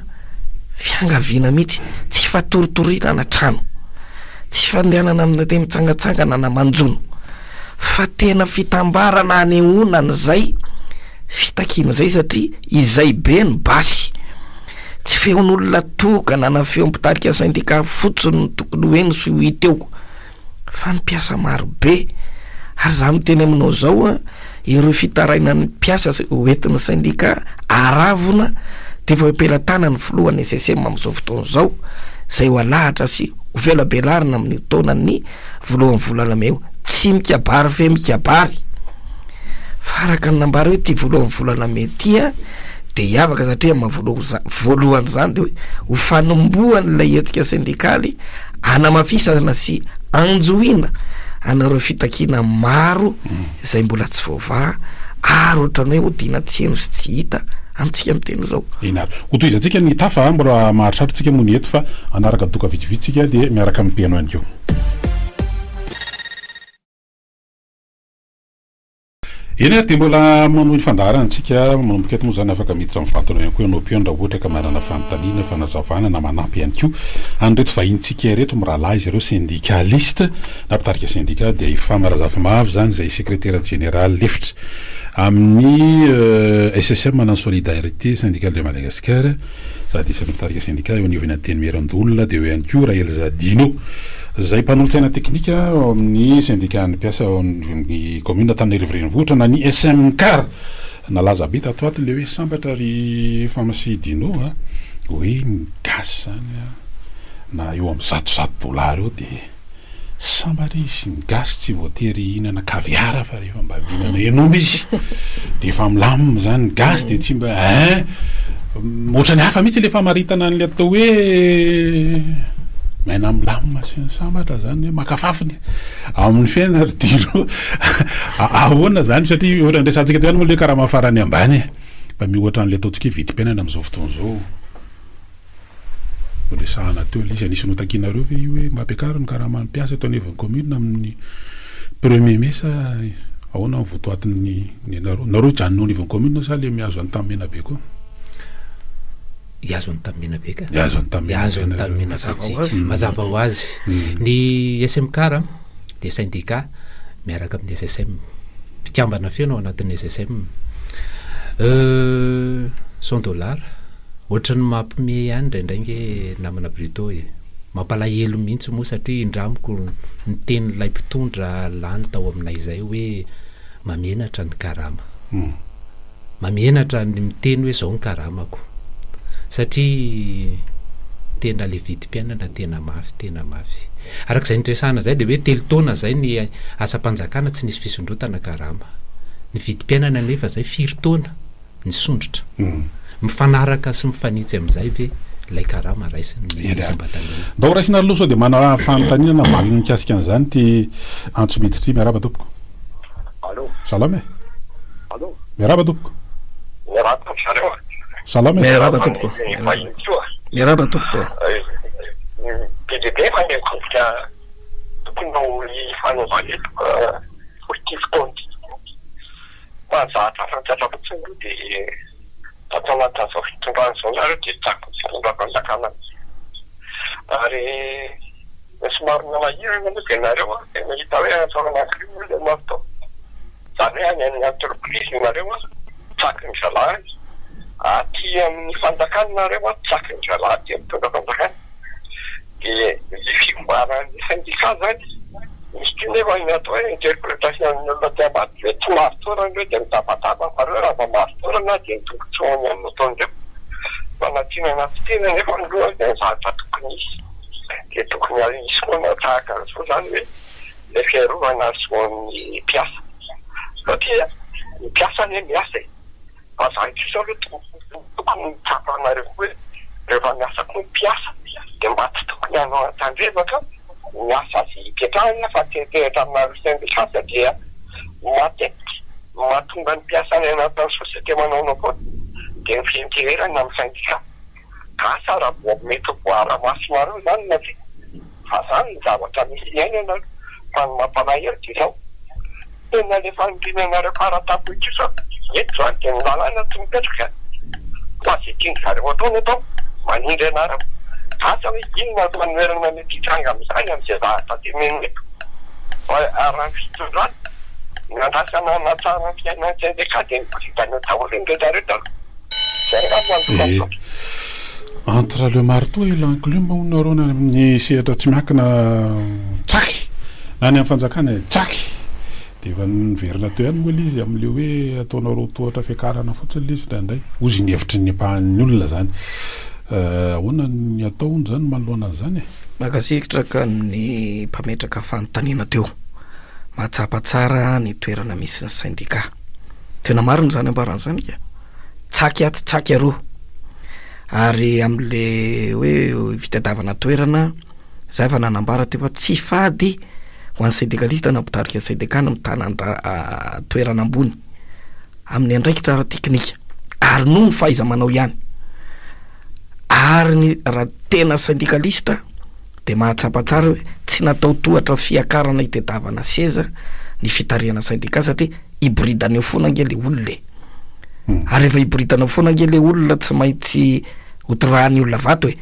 Speaker 5: fiangaviana mihitsy, tsy fatoritoriana na trano, tsy fandehanana amina teny mitsangatsangana na manjono, fa tena fitambarana anehoana an'izay fitakiana izay satria izay be ny basy. Tsy feon'olona tokana na feo mpitarika sendika fotsiny no tokony ho heno sy ho hita eo. fa ny mpiasa maro be ary za miteny aminao zao a ireo fitarainan'ny mpiasa ho entin'ny syndicat aravona de efa eo am-pelatanan'ny filohan'ny SSM amin'izao fotoana izao zay ho alahatra sy ho velabelarina amin'io taonan'ny voalohan'ny volana mey io tsy mikabary fe mikabary fa araka ny nambara hoe ity voalohan'ny volana mey ity a de hiavaka satria amin'ny maha voalohany izany de hoe ho fanombohan'ilay hetsika sendikaly Hanamafisana sy anjohiana anareo fitakiana maro izay mbola tsy voavaha ary ohatran'ny hoe odiana tsy heno sy tsy hita amintsika miteny izao.
Speaker 4: Eny ary. Hotohizantsika ny tafa a, mbola maharitraritra tsika moa ny eto fa hanaraka doka vitsivitsy tsika dia miaraka amin'ny mpihaino ihany koa. Eny ary dia mbola manohy ny fandaharana tsika, manomboka eto moa izany afaka miditra mivantana ihany koa ianao mpihaino raha ohatra ka manana fanontaniana, fanazavana na manampy ihany koa an'ireto vahinintsika ireto mirahalahy izy ireo syndicaliste na mpitarika sendika dia i Fama Razafimahavy izany izay sekretera jeneraly lefitra amin'ny SSM na ny Solidarité Syndicale de Madagascar. Sady isan'ny mpitarika sendika eo anivon'ny Antenimierandoholona dia eo ihany koa Raelza Dino izay mpanolotsaina teknika ao amin'ny sendikan'ny mpiasa ao anivon'ny kaominina Antananarivo Renivohitra na ny SMCAR. Nalaza be tato ato ilay hoe sambatra ry Fama sy Dino a, hoe ny gasy izany na eo amin'ny zatozato dolara eo dia Sambatra izy, ny gasy tsy voatery hihinana caviar fa rehefa mba mihinana hen'omby izy dia efa milamina izany, ny gasy dia tsy mba hein, ohatran'ny hafa mihitsy ilay famaritana an'ilay atao hoe miaina milamina sy ny sambatra izany hoe maka fafiny amin'ny fiainana ry Dino, ahoana izany satria ohatran'ny resahantsika teo ihany moa ilay hoe karama farany ambany e, mba miohatra an'ilay ataontsika hoe vidim-piainana amin'izao fotoana izao. Noresahana teo ilay izy, anisan'ny notakianareo ve io hoe mba ampiakaro ny karaman'ny mpiasa eto anivon'ny commune amin'ny premier mai sa ahoana ny votoatin'ny ny anareo? Nareo hijanona eo anivon'ny commune sa le mihazo an'i Tanimenabe koa?
Speaker 3: Hihazo an'i Tanimenabe ka.
Speaker 4: Hihazo an'i Tanimenabe.
Speaker 3: Hihazo an'i Tanimenabe tsika. Mazava ho azy. Ny SMCAR dia syndicat miaraka amin'ny SSM. Mpikambana feno ao anatin'ny SSM. 100 dollars. Ohatran'ny mampime ihany indraindray nge namana Bruto e! Mampalahelo mihitsy moa satria indramiko ny tenin'ilay mpitondra lany tao aminay izay hoe mamenatra ny karama. Mamenatra ny miteny hoe izao ny karamako. Satria tena le vidim-piainana tena mafy, tena mafy. Araka izay niresahana izay dia hoe telo taona izay ny asam-panjakana tsy nisy fisondrotana karama. Ny vidim-piainana anefa izay firy taona? Nisondrotra. Mifanaraka sy mifanitsy amin'izay ve ilay karama raisin'ny isam-batan'olona?
Speaker 4: Ndao raisina aloha sao dia manana fanontaniana na valiny mikasika an'izany ity antso miditra ity. Miarahaba tompoko.
Speaker 6: Allô.
Speaker 4: Salama e.
Speaker 6: Allô.
Speaker 4: Miarahaba tompoko.
Speaker 6: Miarahaba ry zareo a.
Speaker 4: Salama e.
Speaker 5: Miarahaba tompoko.
Speaker 6: Vahiny koa.
Speaker 5: Miarahaba tompoko.
Speaker 6: Be dia be fa ny hevitra tokony ho ifanaovana eto ity fotoana ity. Fa zavatra fantatra fotsiny aloha dia. Tato anatin'izao fitondrana izao nareo dia tsaky ny fitondram-panjakana mihitsy. Ary ny somary nanahirana aloha dia nareo an, tena hita hoe entre l'enclume et le marteau. Izany hoe any amin'ny entreprise nareo an, tsaky ny zalahy any. Aty amin'ny fanjakana nareo an, tsaky ny zalahy aty amin'ny mpitondra fanjakana. Dia ny fivoaran'ny syndicat izany, misy koa nefa ny atao hoe interpretation ny olona aty ambadika hoe tsy marin-toerana ireo dia mitabataba fa ireo raha vao marin-toerana dia ny tombotsoany ihany no ataon'ireo. Fa na tiana na tsy tiana nefa aloha dia ny zavatra tokony hisy dia tokony hisy koa na tahaka an'izao izany hoe ilay fiarovana zon'ny mpiasa satria ny mpiasa anie miasa e! Fa zany kosa aloha tokony tsapanareo koa hoe rehefa miasa koa ny mpiasa dia mba tsy tokony hanao an-tandrevaka ny asa izay ipetrahana fa tsy mitehitra aminareo syndicat satria matetika ny mahatonga ny mpiasa any anatin'ny société manaonao foana dia ny fianteherana amin'ny syndicat. Asa raha vao mety ho voara-masonareo izany na tsia. Fa zany ny zavatra misy iainana fa ny mampalahelo dia izao, tena le fanindriana anareo faratampony kosa eto zany dia ny lalàna tsy mipetraka fa ze tian-dry zareo atao no atao, manindry anareo, asa hoe inona ny fanoherana mety hitranga amin'izany amin'izay zavatra tenenina eto fa raha ny fitondrana nandrasana hanatsara ny fiainan'ny sendika dia niboridana eo daholo ny retraretra aloha.
Speaker 4: Ee. Entre le marteau et l'enclume hono nareo na amin'ny sehatra tsy miankina tsaky na any amin'ny fanjakana e, tsaky! Dia efa niverina teo ihany moa ilay izy amin'ilay hoe ataonareo tohatra fiakarana fotsiny ilay izy indraindray. Hozy ny hevitry ny ampahan'ny olona izany. Ahoana ny atao hono izany manoloana an'izany e?
Speaker 5: Mankasitraka ny mpametraka fanontaniana teo. Mahatsapa tsara ny toerana misy ny sendika. Tena marina izany ambarany izany ka. Tsaky atsy tsaky aroa. Ary amin'le hoe fitadiavana toerana, za efa nanambara teo fa tsy fady ho an'ny sendikalista na mpitarika sendika ny mitana toerana ambony amin'ny andraikitra ara-teknika ary noho ny fahaiza-manao ihany. Ary ny raha tena sendikalista dia mahatsapa tsara hoe tsy natao tohatra fiakarana hitedavana seza ny fitarihana sendika satria hiboridana eo foana ange le olona e. Ary rehefa hiboridana eo foana ange le olona tsy maintsy hotorahan'ny olona vato e.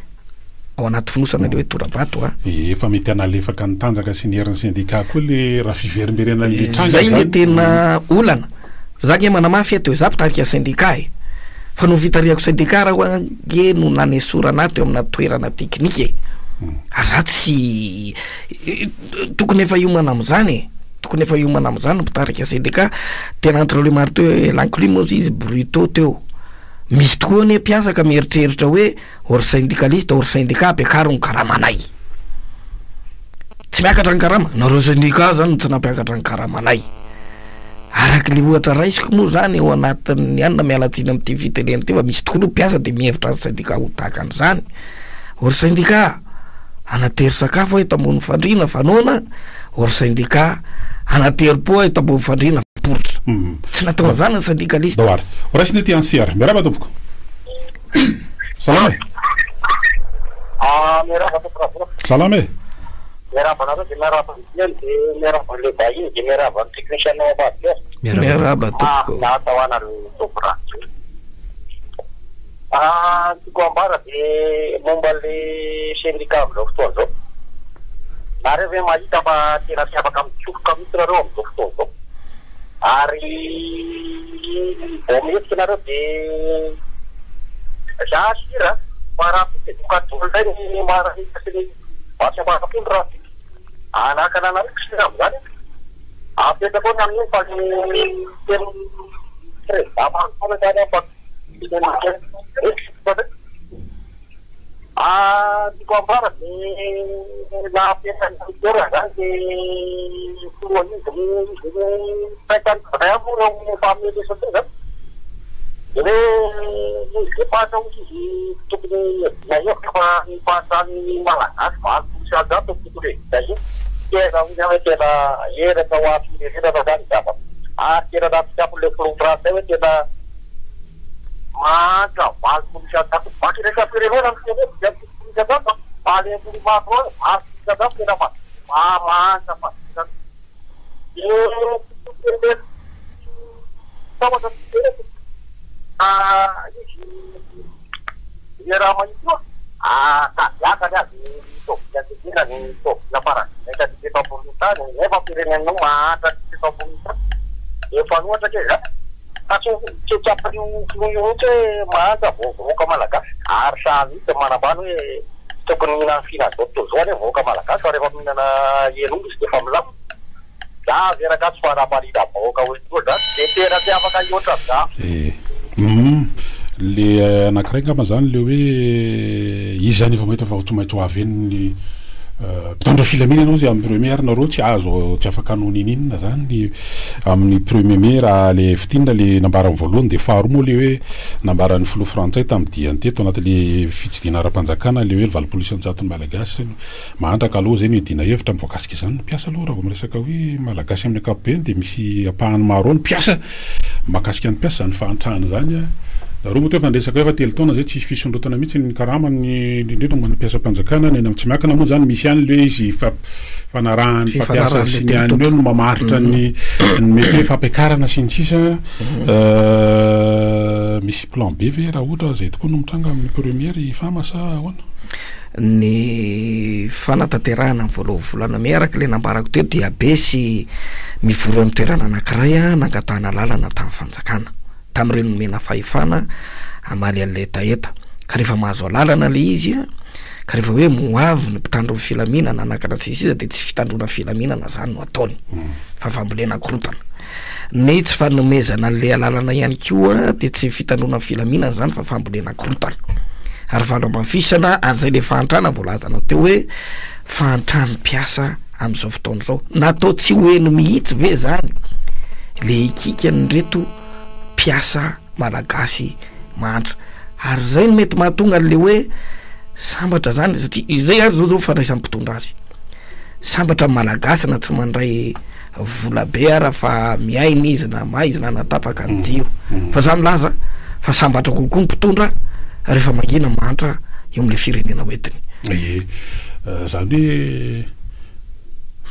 Speaker 5: Ao anaty fonosana le hoe tora-bato a.
Speaker 4: Efa mety hanalefaka ny tanjaka sy ny herin'ny sendika koa le raha fiverimberenan'le tranga
Speaker 5: Zay le
Speaker 4: zany.
Speaker 5: tena olana. Za ange manamafy eto e, za mpitarika sendika e. Fa noho ny fitarihako sendika raha ange no nanesorana ahy teo amina toerana teknika e. Ary za tsy Tokony efa hiomana amin'izany e! Tokony efa hiomana amin'izany ny mpitarika sendika. Tena entre le marteau et l'enclume hozy izy Bruto teo. Misy tokoa anie mpiasa ka mieritreritra hoe hors syndicaliste, hors syndicat ampiakaro ny karamanay. Tsy miakatra ny karama? Nareo syndicat zany no tsy nampiakatra ny karamanay. Araka le ohatra raisiko moa zany ao anatin'ny anona, miala tsiny amin'ity fitenenana ity fa misy tokoa aloha mpiasa de mihevitra ny syndicat ho tahaka an'izany. Hors syndicat, hanatery sakafo aho eto ambony fandriana fa noana, hors syndicat, hanatery po aho eto ambony fandriana fa poritra. Tsy natao an'izany ny syndicaliste.
Speaker 4: Ndao ary. Ho raisina ety Ansiary. Miarahaba tompoko. Salama e.
Speaker 6: Ah, miarahaba tompoko Ravola.
Speaker 4: Salama e.
Speaker 6: Miarahaba anareo dia miarahaba ny diany dia miarahaba an'ilay vahiny dia miarahaba ny technicien ao ambadika ao.
Speaker 5: Miarahaba tompoko.
Speaker 6: Mahafinaritra ho anareo tompoko Rajoelina. Ny tiako ambara dia momba le syndicat amin'izao fotoana izao. Nareo ve mahita fa tena tsy afaka mitsofoka mihitsy nareo amin'izao fotoana izao. Ary vao mihetsika nareo dia za sira fa rahampitso dia doka daholo indray ny miaramila sy ny basy aman'apondro rahampitso. Hanakana anareo sira amin'izany aho. Apetrako eo ny amin'iny fa ny tenin'ny président manontolo izany aho fa Tiako ambara dia nahapetraka ny toerana izany dia filoha izy no izy no saika nitondra moa ireo famelesana teo izany. Dia hoe izy depart hoy izy tokony hiadiana hevitra fa ny fahatran'ny Malagasy 180 no tokony hiadiana hevitra. Tena hoy aho hoe tena henatra ho an'ny firenena izany ny zavatra. Ary tena nahatsikafo-n'ilay filoha frantsay hoe tena Mahantra 80%. Banky iraisam-pirenena no teneniko dia 70% fa any amin'ny macro any 80% tena mahantra fadintranana. Dia tsy tokony tahotra tsy teneniko fa izy. io a! Sady asa ny azy ny tôbila ankehitriny ny tôbila faran'izay tsy eto ambonin'ny tany nefa firenenao mahantra tsy eto ambonin'ny tany. Efa ohatra kay zany fa tsy tsy tsapan'io filoha io mihitsy hoe mahantra vao vahoaka malagasy ary sahy mihitsy manambany hoe tsy tokony mihinana fihinan'izao tontolo izao anie vahoaka malagasy fa rehefa mihinana hen'omby izy dia efa milamina. Za ve rangah tsy fanamarina vahoaka hoe toa zany de tena tsy afaka hihoatra an'zany.
Speaker 4: Eh humm le anakiray ngamba zany le hoe izy zany efa mahita fa tsy maintsy ho avy eny ny mpitandro filaminana ozy amin'ny premier ary nareo tsy azo tsy afaka hanao ninininona zany ny amin'ny premier mai raha le fintinina le nambarany voalohany de faharoa moa le hoe nambaran'ny filoha frantsay tamin'ny diany teto anatin'le fitsidihana ara-panjakana le hoe 80 isan-jaton'ny malagasy Mahantra ka alou zay no iadiana hevitra voakasika izany ny mpiasa aloha raha vao miresaka hoe malagasy amin'ny ankapobeny dia misy ampahany maro ao ny mpiasa mahakasika ny mpiasa izany fahantrana izany a! Nareo moa teo efa niresaka hoe efa telo taona zay tsisy fisondrotana mihitsy ny karamany indrindra momba ny mpiasam-panjakana ny any amin'ny tsy miankina moa izany misy ihany le hoe izy fanarahan'ny mpampiasa sy ny an'ny eo no mamaritra ny ny mety hoe fampiakarana sy ny sisa misy plan B ve raha ohatra zay tokoa no mitranga amin'ny premier ry Fama sa ahoana?
Speaker 5: Ny fanatanterahana ny voalohan'ny volana mey araka ilay nambarako teo dia be sy mivory amin'ny toerana anankiray nangatahana alalana tamin'ny fanjakana, tamin'ireo nomena fahefana hamaly an'ilay hetaheta. Ka rehefa mahazo alalana ilay izy ka rehefa hoe ho avy ny mpitandro ny filaminana hanakana sy ny sisa dia tsy fitandroana filaminana izany no ataony fa fambolena korontana. Ny tsy fanomezana an'ilay alalana ihany koa dia tsy fitandroana ny filaminana izany fa fambolena korontana. Ary fanamafisana an'izay ilay fahantrana voalazanao teo hoe fahantran'ny mpiasa amin'izao fotoana izao. Natao tsy ho heno mihitsy ve izany le hikikan'ireto mpiasa malagasy mahantra? Ary izay no mety mahatonga an'ilay hoe sambatra izany satria izay ary izao izao fandraisan'ny mpitondra azy. Sambatra ny malagasy na tsy mandray vola be ara fa miaina izy na maizina na tapaka ny jiro fa za milaza fa sambatra kokoa ny mpitondra rehefa mangina mahantra eo amle firenena hoentiny.
Speaker 4: Ie, zany hoe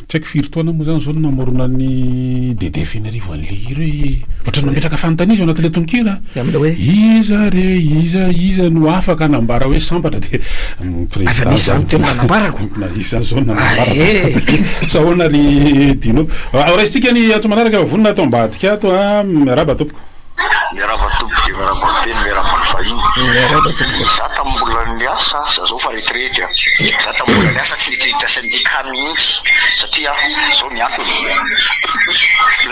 Speaker 4: tsy haiko firy taona moa zany zao no namoronan'i Dede Fenerivo an'le hira hoe ohatran'ny nametraka fanontaniana izy ao anatin'ilay tononkira.
Speaker 5: Ny amin'ilay hoe.
Speaker 4: Iza re iza iza no afaka hanambara hoe sambatra dia ny
Speaker 5: Efa
Speaker 4: président
Speaker 5: nisy zany teny nanambarako.
Speaker 4: Na izy zany zao no nanambara.
Speaker 5: Ae.
Speaker 4: Sa ahoana ry Dino? Raisintsika ny antso manaraka vonona ato ambadika ato a. Miarahaba tompoko.
Speaker 7: Miarahaba tompoko dia miarahaba ny teny, miarahaba ny vahiny.
Speaker 5: Miarahaba tompoko.
Speaker 7: Za tamin'ny mbola niasa, za zao efa retraite a, za tamin'ny mbola niasa tsy nitsidika syndicat mihitsy satria zao ny antony,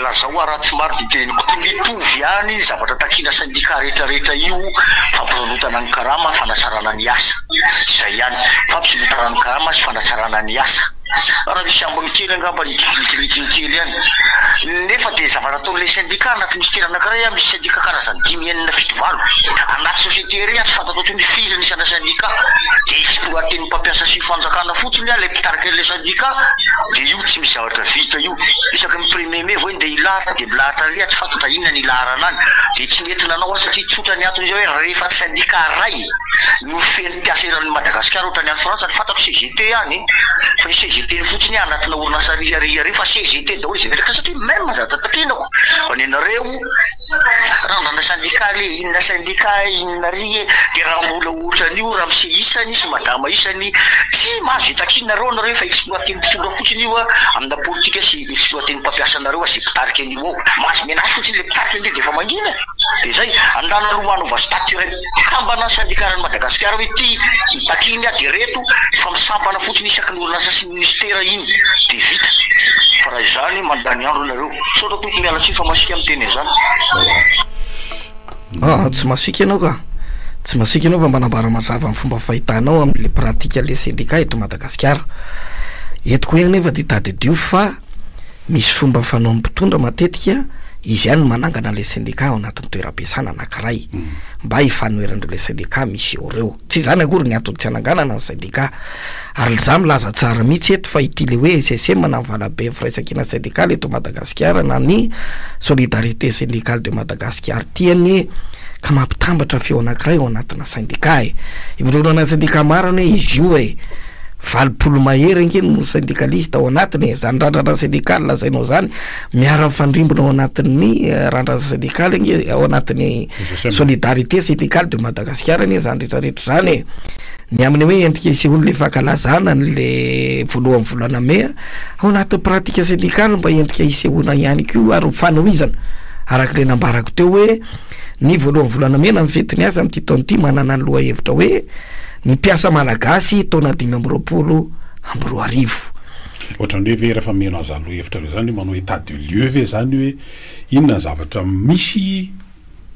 Speaker 7: lazao aho raha tsy marina io teniko ity, mitovy ihany zavatra takiana syndicat rehetra rehetra io, fampisondrotana ny karama, fanatsarana ny asa, izay ihany, fampisondrotana ny karama sy fanatsarana ny asa. Raha misy ambiny kely angamba ny kilikiliky kely ihany. Nefa dia zavatra ataon'ilay syndicat anaty minisitera anankiray an, misy syndicat karazany dimy, enina, fito, valo. Anaty société iray an, tsy fantatrao intsony hoe firy ny isana syndicat. Dia exploiter-n'ny mpampiasa sy ny fanjakana fotsiny an, ilay mpitarika an'ilay syndicat, dia io tsy misy zavatra vita io. Isaky ny premier mai vao hoe ndeha hilahatra dia milahatra ary an, tsy fantatra inona ny hilaharana any. Dia tsy nety nanao aho satria tsotra ny antony izay hoe rehefa syndicat iray no feno mpiasa eran'i Madagasikara ohatran'ny any Frantsa, ny fantako CGT any fa io CGT io fotsiny anatina orinasa ary ary ary fa CGT daholo izay mipetraka satria même zavatra takianako fa nenareo randrana syndicat le inona syndicat inona ary e de raha mbola ohatran'io ramose isany sy madama isany tsy mahazo izay takianareo nareo fa exploiter-n'ny mpitondra fotsiny io amina politika sy exploiter-n'ny mpampiasa anareo izay mpitarika an'io ao mahazo menace fotsiny le mpitarika ange de efa mangina e. Dia izay, andana aloha manova statut iray mikambana syndicat an'i Madagasikara hoe ity ny takiany dia ireto fa misampana fotsiny isaky ny orinasa sy ministera iny dia vita. Fa raha izany mandany andro nareo. Misaotra tompoko miala tsiny fa masiaka miteny an'izany.
Speaker 5: Aa tsy masiaka ianao ka. Tsy masiaka ianao fa manambara mazava ny fomba fahitanao amin'ilay pratique an'ilay syndicat eto Madagasikara. Eto koa ihany nefa dia tadidio fa Misy fomba fanaon'ny mpitondra matetika, izy ihany no manangana ilay syndicat ao anatin'ny toeram-piasana anankiray mba hifanoheran'ireo ilay syndicat misy eo ireo. Tsy izany akory ny antony tsy hananganana ny syndicat. Ary lza milaza tsara mihitsy eto fa ity ilay hoe SSM na ny Valaben'ny Firaisankina Sendikaly eto Madagasikara na ny Solidarité Syndicale de Madagascar ity anie ka mampitambatra feo anankiray ao anatina syndicat e. Ivondronana syndicat maro anie izy io e. 80 mahery ange no syndicaliste ao anatiny e, zany randrana syndicale lazainao zany miara mifandrimbona ao anatin'ny randrana syndicale ange ao anatin'ny solidarité syndicale de Madagasikara anie zany retraretra zany e. Ny amin'ny hoe endrika isehoan'le fankalazana an'le voalohan'ny volana mey ao anatin'ny pratique syndicale mba endrika isehoana ihany koa ary ho fanohizana araka le nambarako teo hoe ny voalohan'ny volana mey na ny fetin'ny asa amin'ity taona ity manana ny lohahevitra hoe ny mpiasa malagasy taona 2025.
Speaker 4: Ohatran'ny hoe ve rehefa mino an'izany lohahevitra ireo izany hoe manao état de lieu ve izany hoe inona ny zavatra misy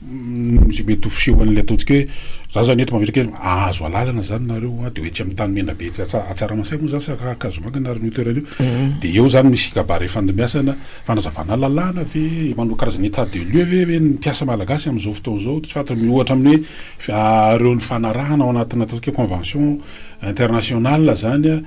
Speaker 4: izay mety ho fisehoan'ilay ataontsika hoe za zany eto mametraka hoe ahazo alalana zany nareo a de hoe etsy amin'ny tany menabe etsy Antsaramasa moa zany sa Ankazomanga na io toerana io de eo zany misy kabary ifandimbiasana fanazavana lalàna ve manao karazana état de lieu ve hoe ny mpiasa malagasy amin'izao fotoana izao tsy fantatra miohatra amin'ny hoe ireo nifanarahana ao anatina ataontsika hoe convention internationale zany a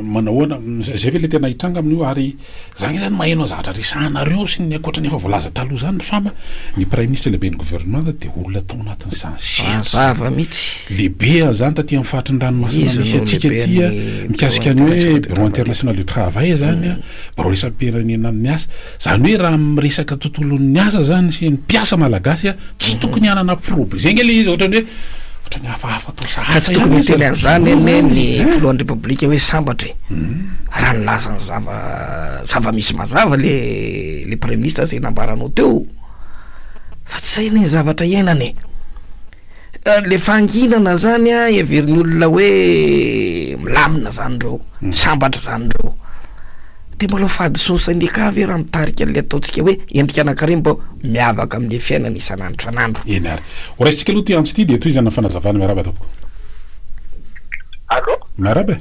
Speaker 4: Manahoana, zay ve le tena hitranga amin'io ary za nge zany maheno ny zavatra resahanareo sy ny ankoatra ny efa voalaza taloha zany ry fama, ny praiminisitra lehiben'ny gouvernement dia olona tao anatin'izany sehatra
Speaker 5: Mazava mihitsy.
Speaker 4: lehibe an'izany taty amin'ny faritry ny ranomasina
Speaker 5: Izy
Speaker 4: misy
Speaker 5: no
Speaker 4: antsika aty a,
Speaker 5: lehiben'ny
Speaker 4: mikasika
Speaker 5: bureau
Speaker 4: ny hoe
Speaker 5: international du
Speaker 4: bureau
Speaker 5: travail.
Speaker 4: international du travail zany a, birao isam-pirenena amin'ny asa, zany hoe raha miresaka tontolon'ny asa zany sy ny mpiasa malagasy a, Tsy tokony hanana prob zay nge le izy ohatrany hoe ohatrany hafahafa atao
Speaker 5: Ka
Speaker 4: sahafa
Speaker 5: tsy tokony
Speaker 4: ihany
Speaker 5: hiteny
Speaker 4: izy
Speaker 5: an'izany anie
Speaker 4: zany
Speaker 5: ny
Speaker 4: eh.
Speaker 5: filohan'ny repoblika hoe sambatra e. Raha nilaza ny zava zava-misy mazava le le praiminisitra zay nambaranao teo fa tsy zay anie ny zavatra iainana e. Le fahanginana zany a heverin'ny olona hoe milamina zany reo, sambatra zany reo. De mbola fahadisoan'ny syndicat ve raha mitarika an'le ataontsika hoe endrika anankiray mba miavaka amin'le fiainana isan'andro isan'andro?
Speaker 4: Eny ary. Ho raisintsika aloha ity antso ity dia tohizana ny fanazavana. Miarahaba tompoko.
Speaker 6: Allô?
Speaker 4: Miarahaba e.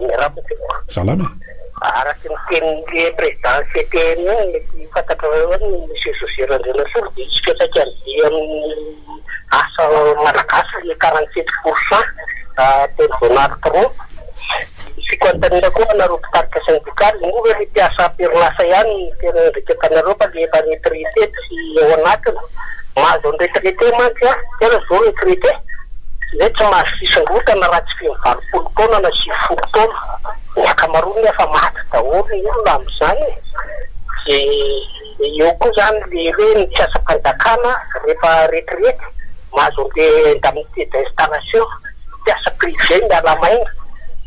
Speaker 6: Miarahaba tompoko.
Speaker 4: Salama e.
Speaker 6: Araka ny tenin'le président CTM iny mety fantatrareo ihany Monsieur José Randrianasolo dia hisy fiantraikany be amin'ny asa malagasy le 47 pour cent teny Donald Trump. Tiako anontaniana koa anareo mpitarika syndikaly, moa ve le mpiasa am-perinasa ihany no tena iandraiketanareo fa le efa retraité tsy ao anatiny? Mahazo ny retraité mantsy an, tena zao retraité zay tsy mahazo fisondrotana raha tsy feno 80 taona na 90 taona, ny ankamaroany efa maty daholo ny olona amin'izany e! De eo koa zany le hoe ny mpiasam-panjakana rehefa retraite mahazo an'le indemnité d'installation. Mpiasa privé miala maina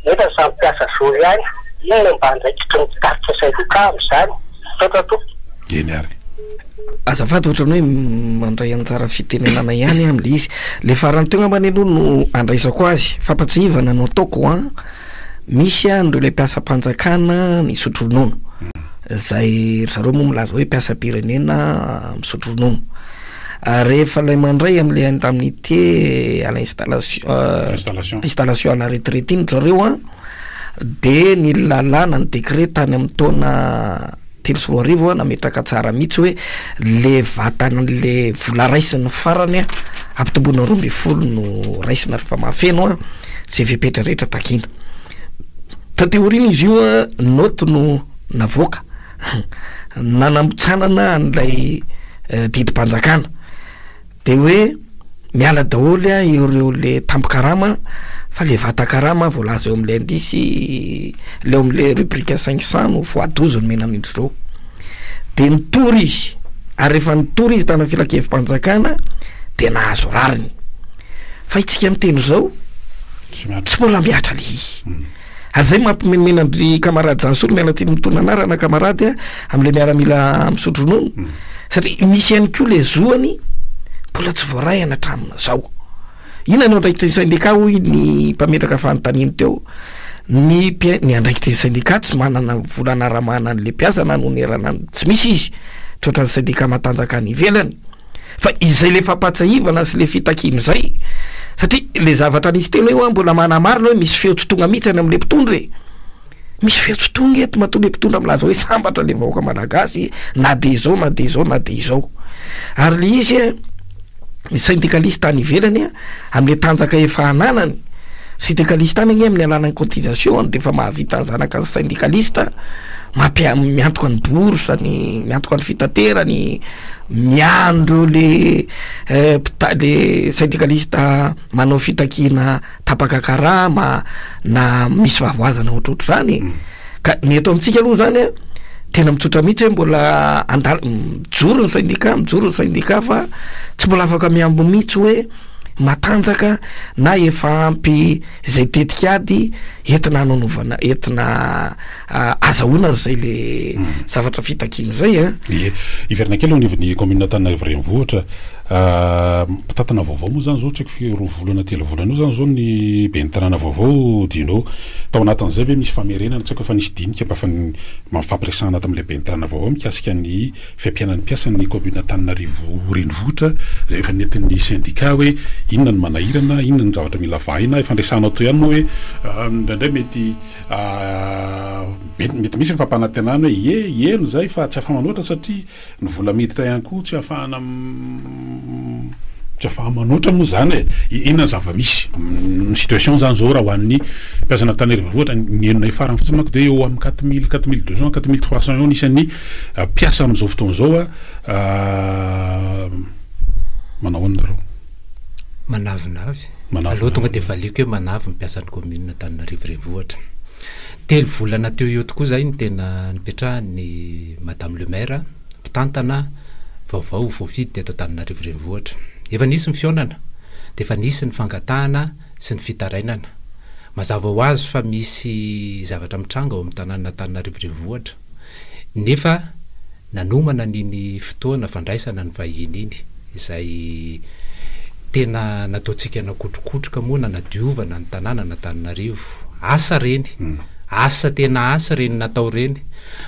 Speaker 6: nefa samy mpiasa zo ihany, inona mba andraikitry ny mpitarika syndicat amin'izany? Misaotra tompoko.
Speaker 4: Eny ary.
Speaker 5: Azafady ohatran'ny hoe mandray anjara fitenenana ihany aho amin'ilay izy. Ilay farany teo angambany aloha no andraisako azy. Fampatsiahivana no ataoko an, misy an'ireo ilay mpiasam-panjakana nisotro ronono. Izay ry zareo moa milaza hoe mpiasam-pirenena misotro ronono. Rehefa ilay mandray amin'ilay indemnité à l'installation installation à la retraite iny ry zareo an, de ny lalàna ny décret tany amin'ny taona 2003 an nametraka tsara mihitsy hoe le vatan'le vola raisiny farany an ampitomboina 12 no raisina rehefa mahafeno an zay fepetra rehetra takiana. Taty aoriana izy io an note no navoaka nanambotsanana an'ilay didim-panjakana de hoe miala daholo a ireo le tambin-karama fa le vatan-karama voalaza eo am'le indice le eo am'le rubrique 500 no fois 12 nomena an'indry ireo de nitory izy ary rehefa nitory izy tany amin'ny filankevi-panjakana de nahazo rariny fa itsika miteny zao tsy mbola mihatra le izy. Ary zay mampimenomenona an-dry camarade Jansolo, miala tsiny mitonona anarana camarade a, am'le miaramila misotro ronono, satria misy ihany koa le zoany mbola tsy voarahina hatramin'izao. Inona no andraikitry ny syndicat hoy ny mpametraka fanontaniana teo, ny mpia- ny andraikitry ny syndicat tsy manana vola anaramana an'le mpiasa na anonerana ny tsy misy izy, tsy ohatran'ny syndicat matanjaka any ivelany. Fa izay le fampahatsiahivana sy le fitakiana izay, satria le zavatra nisy teo io an mbola manamarina hoe misy feo tsy tonga mihitsy any amle mpitondra e! Misy feo tsy tonga eto matoa le mpitondra milaza hoe sambatra le vahoaka malagasy na de izao na de izao na de izao. Ary le izy an, ny syndicaliste any ivelany an, amle tanjaka efa ananany, syndicaliste any anie amin'ny alalan'ny cotisation de efa mahavita ny zanaka ny syndicaliste. mampia- miantoka ny bourse ny miantoka ny fitaterany miandro le mpita- le syndicaliste manao fitakiana tapaka karama na misy fahavoazana ohatrohatry zany e. Ka ny eto amintsika aloha zany a tena mitsotra mihitsy hoe mbola andal- mijoro ny syndicat, mijoro ny syndicat fa tsy mbola afaka mihambo mihitsy hoe matanjaka na efa ampy izay tetik'ady entina hanaovana entina azahoana an'izay le zavatra fitakiana izay a.
Speaker 4: Ie. Hiverina kely eo anivon'ny kaominina Antananarivo Renivohitra. Mpitantana vaovao moa izany izao, tsy haiko firy, roa volana, telo volana eo izany izao ny ben'ny tanàna vaovao Dino. Tao anatin'izay ve misy famerenana, tsy haiko efa nisy dinika mba mifampiresahana tamin'ilay ben'ny tanàna vaovao mikasika ny fiampianan'ny mpiasan'ny kaominina Antananarivo Renivohitra izay efa nentin'ny sendika hoe inona no manahirana, inona no zavatra mila vahina. Efa niresahanao teo ihany moa hoe indraindray mety mety misy ny fampanantenana hoe ie, heno izay fa tsy afa-manoatra satria Ny vola miditra ihany koa tsy ahafahana tsy afaha-manoatra moa izany e. Inona ny zava-misy? Ny situation izany izao raha ho an'ny mpiasa an'Antananarivo ohatra, ny henonay farany fotsiny manko dia eo amin'ny quatre mille, quatre mille deux cents, quatre mille trois cents eo ny isan'ny mpiasa amin'izao fotoana izao a. Manao ahoana nareo?
Speaker 3: Manavinavy. Aleo tonga dia valiako hoe manavy ny mpiasan'ny commune Antananarivo Renivohitra. Telo volana teo eo tokoa izay no tena nipetrahan'ny Madame le Maire, mpitantana vaovao voafidy teto Antananarivo Renivohitra. Efa nisy ny fihaonana, dia efa nisy ny fangatahana sy ny fitarainana. Mazava ho azy fa misy zavatra mitranga ao amin'ny tanànan'Antananarivo Renivohitra. Nefa nanomana an'iny fotoana fandraisana ny vahiny iny, izay tena nataontsika nakotrokotroka moa nanadiovana ny tanànan'Antananarivo. Asa ireny, asa tena asa ireny natao ireny.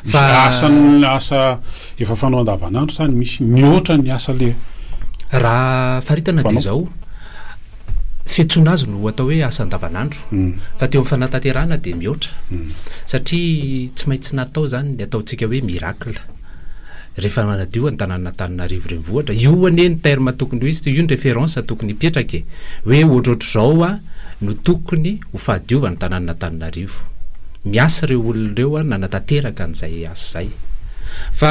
Speaker 4: Misy
Speaker 3: Fa.
Speaker 4: asa ny asa efa fanao andavanandro sa misy mihoatra ny asa le
Speaker 3: Raha faritana dia
Speaker 4: fanao?
Speaker 3: izao, Fiantsoana azy no atao hoe asa andavanandro fa teo amin'ny fanatanterahana dia mihoatra satria tsy maintsy natao izany ny ataontsika hoe miracle rehefa manadio ny tanànan'Antananarivo renivohitra. Io anie ny terme tokony ho izy, io ny référence tokony hipetraka e, hoe ohatrohatr'izao no tokony ho fahadiovan'ny tanànan'Antananarivo. Miasa ireo olona ireo nanatanteraka an'izay asa izay. Fa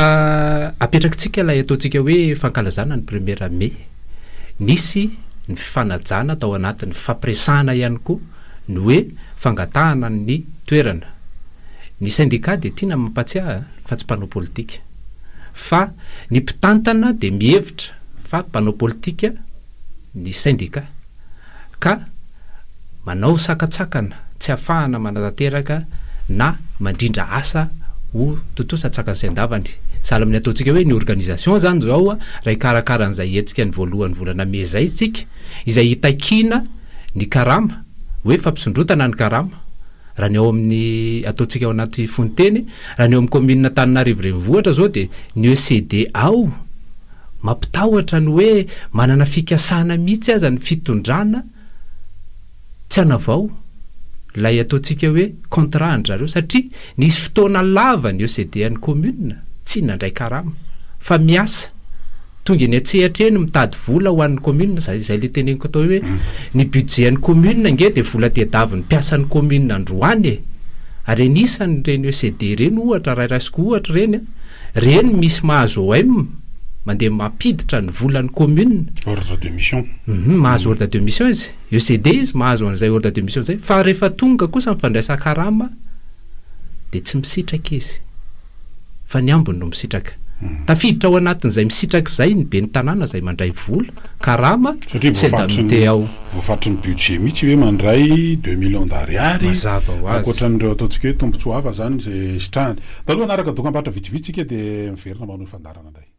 Speaker 3: apetrakitsika ilay ataontsika hoe fankalazana ny premier mai. Nisy ny fifanajana tao anatin'ny fifampiresahana ihany koa ny hoe fangatahana ny toerana. Ny sendika dia tiana mampatsiahy fa tsy mpanao politika. Fa ny mpitantana dia mihevitra fa mpanao politika ny sendika. Ka manao sakantsakana tsy ahafahana manatanteraka na mandrindra asa ho tontosa an-tsakany sy an-davany. Sahala amin'ny ataontsika hoe ny organisation izany izao raha hikarakara an'izay hetsika ny voalohan'ny volana mey izay isika, izay hitakiana ny karama, hoe fampisondrotana ny karama, raha ny ao amin'ny ataontsika ao anaty fononteny, raha ny ao amin'ny kaominina Antananarivo renivohitra izao dia ny ECD ao, Mampitahotra ny hoe manana fikasana mihitsy aza ny fitondrana tsy hanavao ilay ataontsika hoe contrat an-dry zareo satria nisy fotoana lava ny ECD an'ny commune tsy nandray karama fa miasa tonga eny an-tsehatra eny mitady vola ho an'ny commune, zay zay le teneniko atao hoe ny budget an'ny commune ange dia vola tediavin'ny mpiasan'ny commune androany e! ary anisany ireny ECD ireny ohatra raha raisiko ohatra ireny an! Reny misy mahazo OM mandeha mampiditra ny volan'ny commune.
Speaker 4: Ordre de mission.
Speaker 3: Hum, mahazo ordre de mission izy. ECD izy mahazo an'izay ordre de mission izay. Fa rehefa tonga kosa ny fandraisan-karama dia tsy misitraka izy. Fa ny ambiny no misitraka. Tafiditra ao anatin'izay misitraka izay ny ben'ny tanàna izay mandray vola, karama,
Speaker 4: Satria
Speaker 3: sy
Speaker 4: voafaritry ny
Speaker 3: indemnité ao.
Speaker 4: voafaritry ny budget mihitsy hoe mandray deux millions d'ariary
Speaker 3: Mazava ho azy.
Speaker 4: ankoatran'ireo ataontsika hoe tombontsoa hafa izany izay sitrahany. Taloha hanaraka dokambarotra vitsivitsy isika dia miverina manohy fandaharana indray.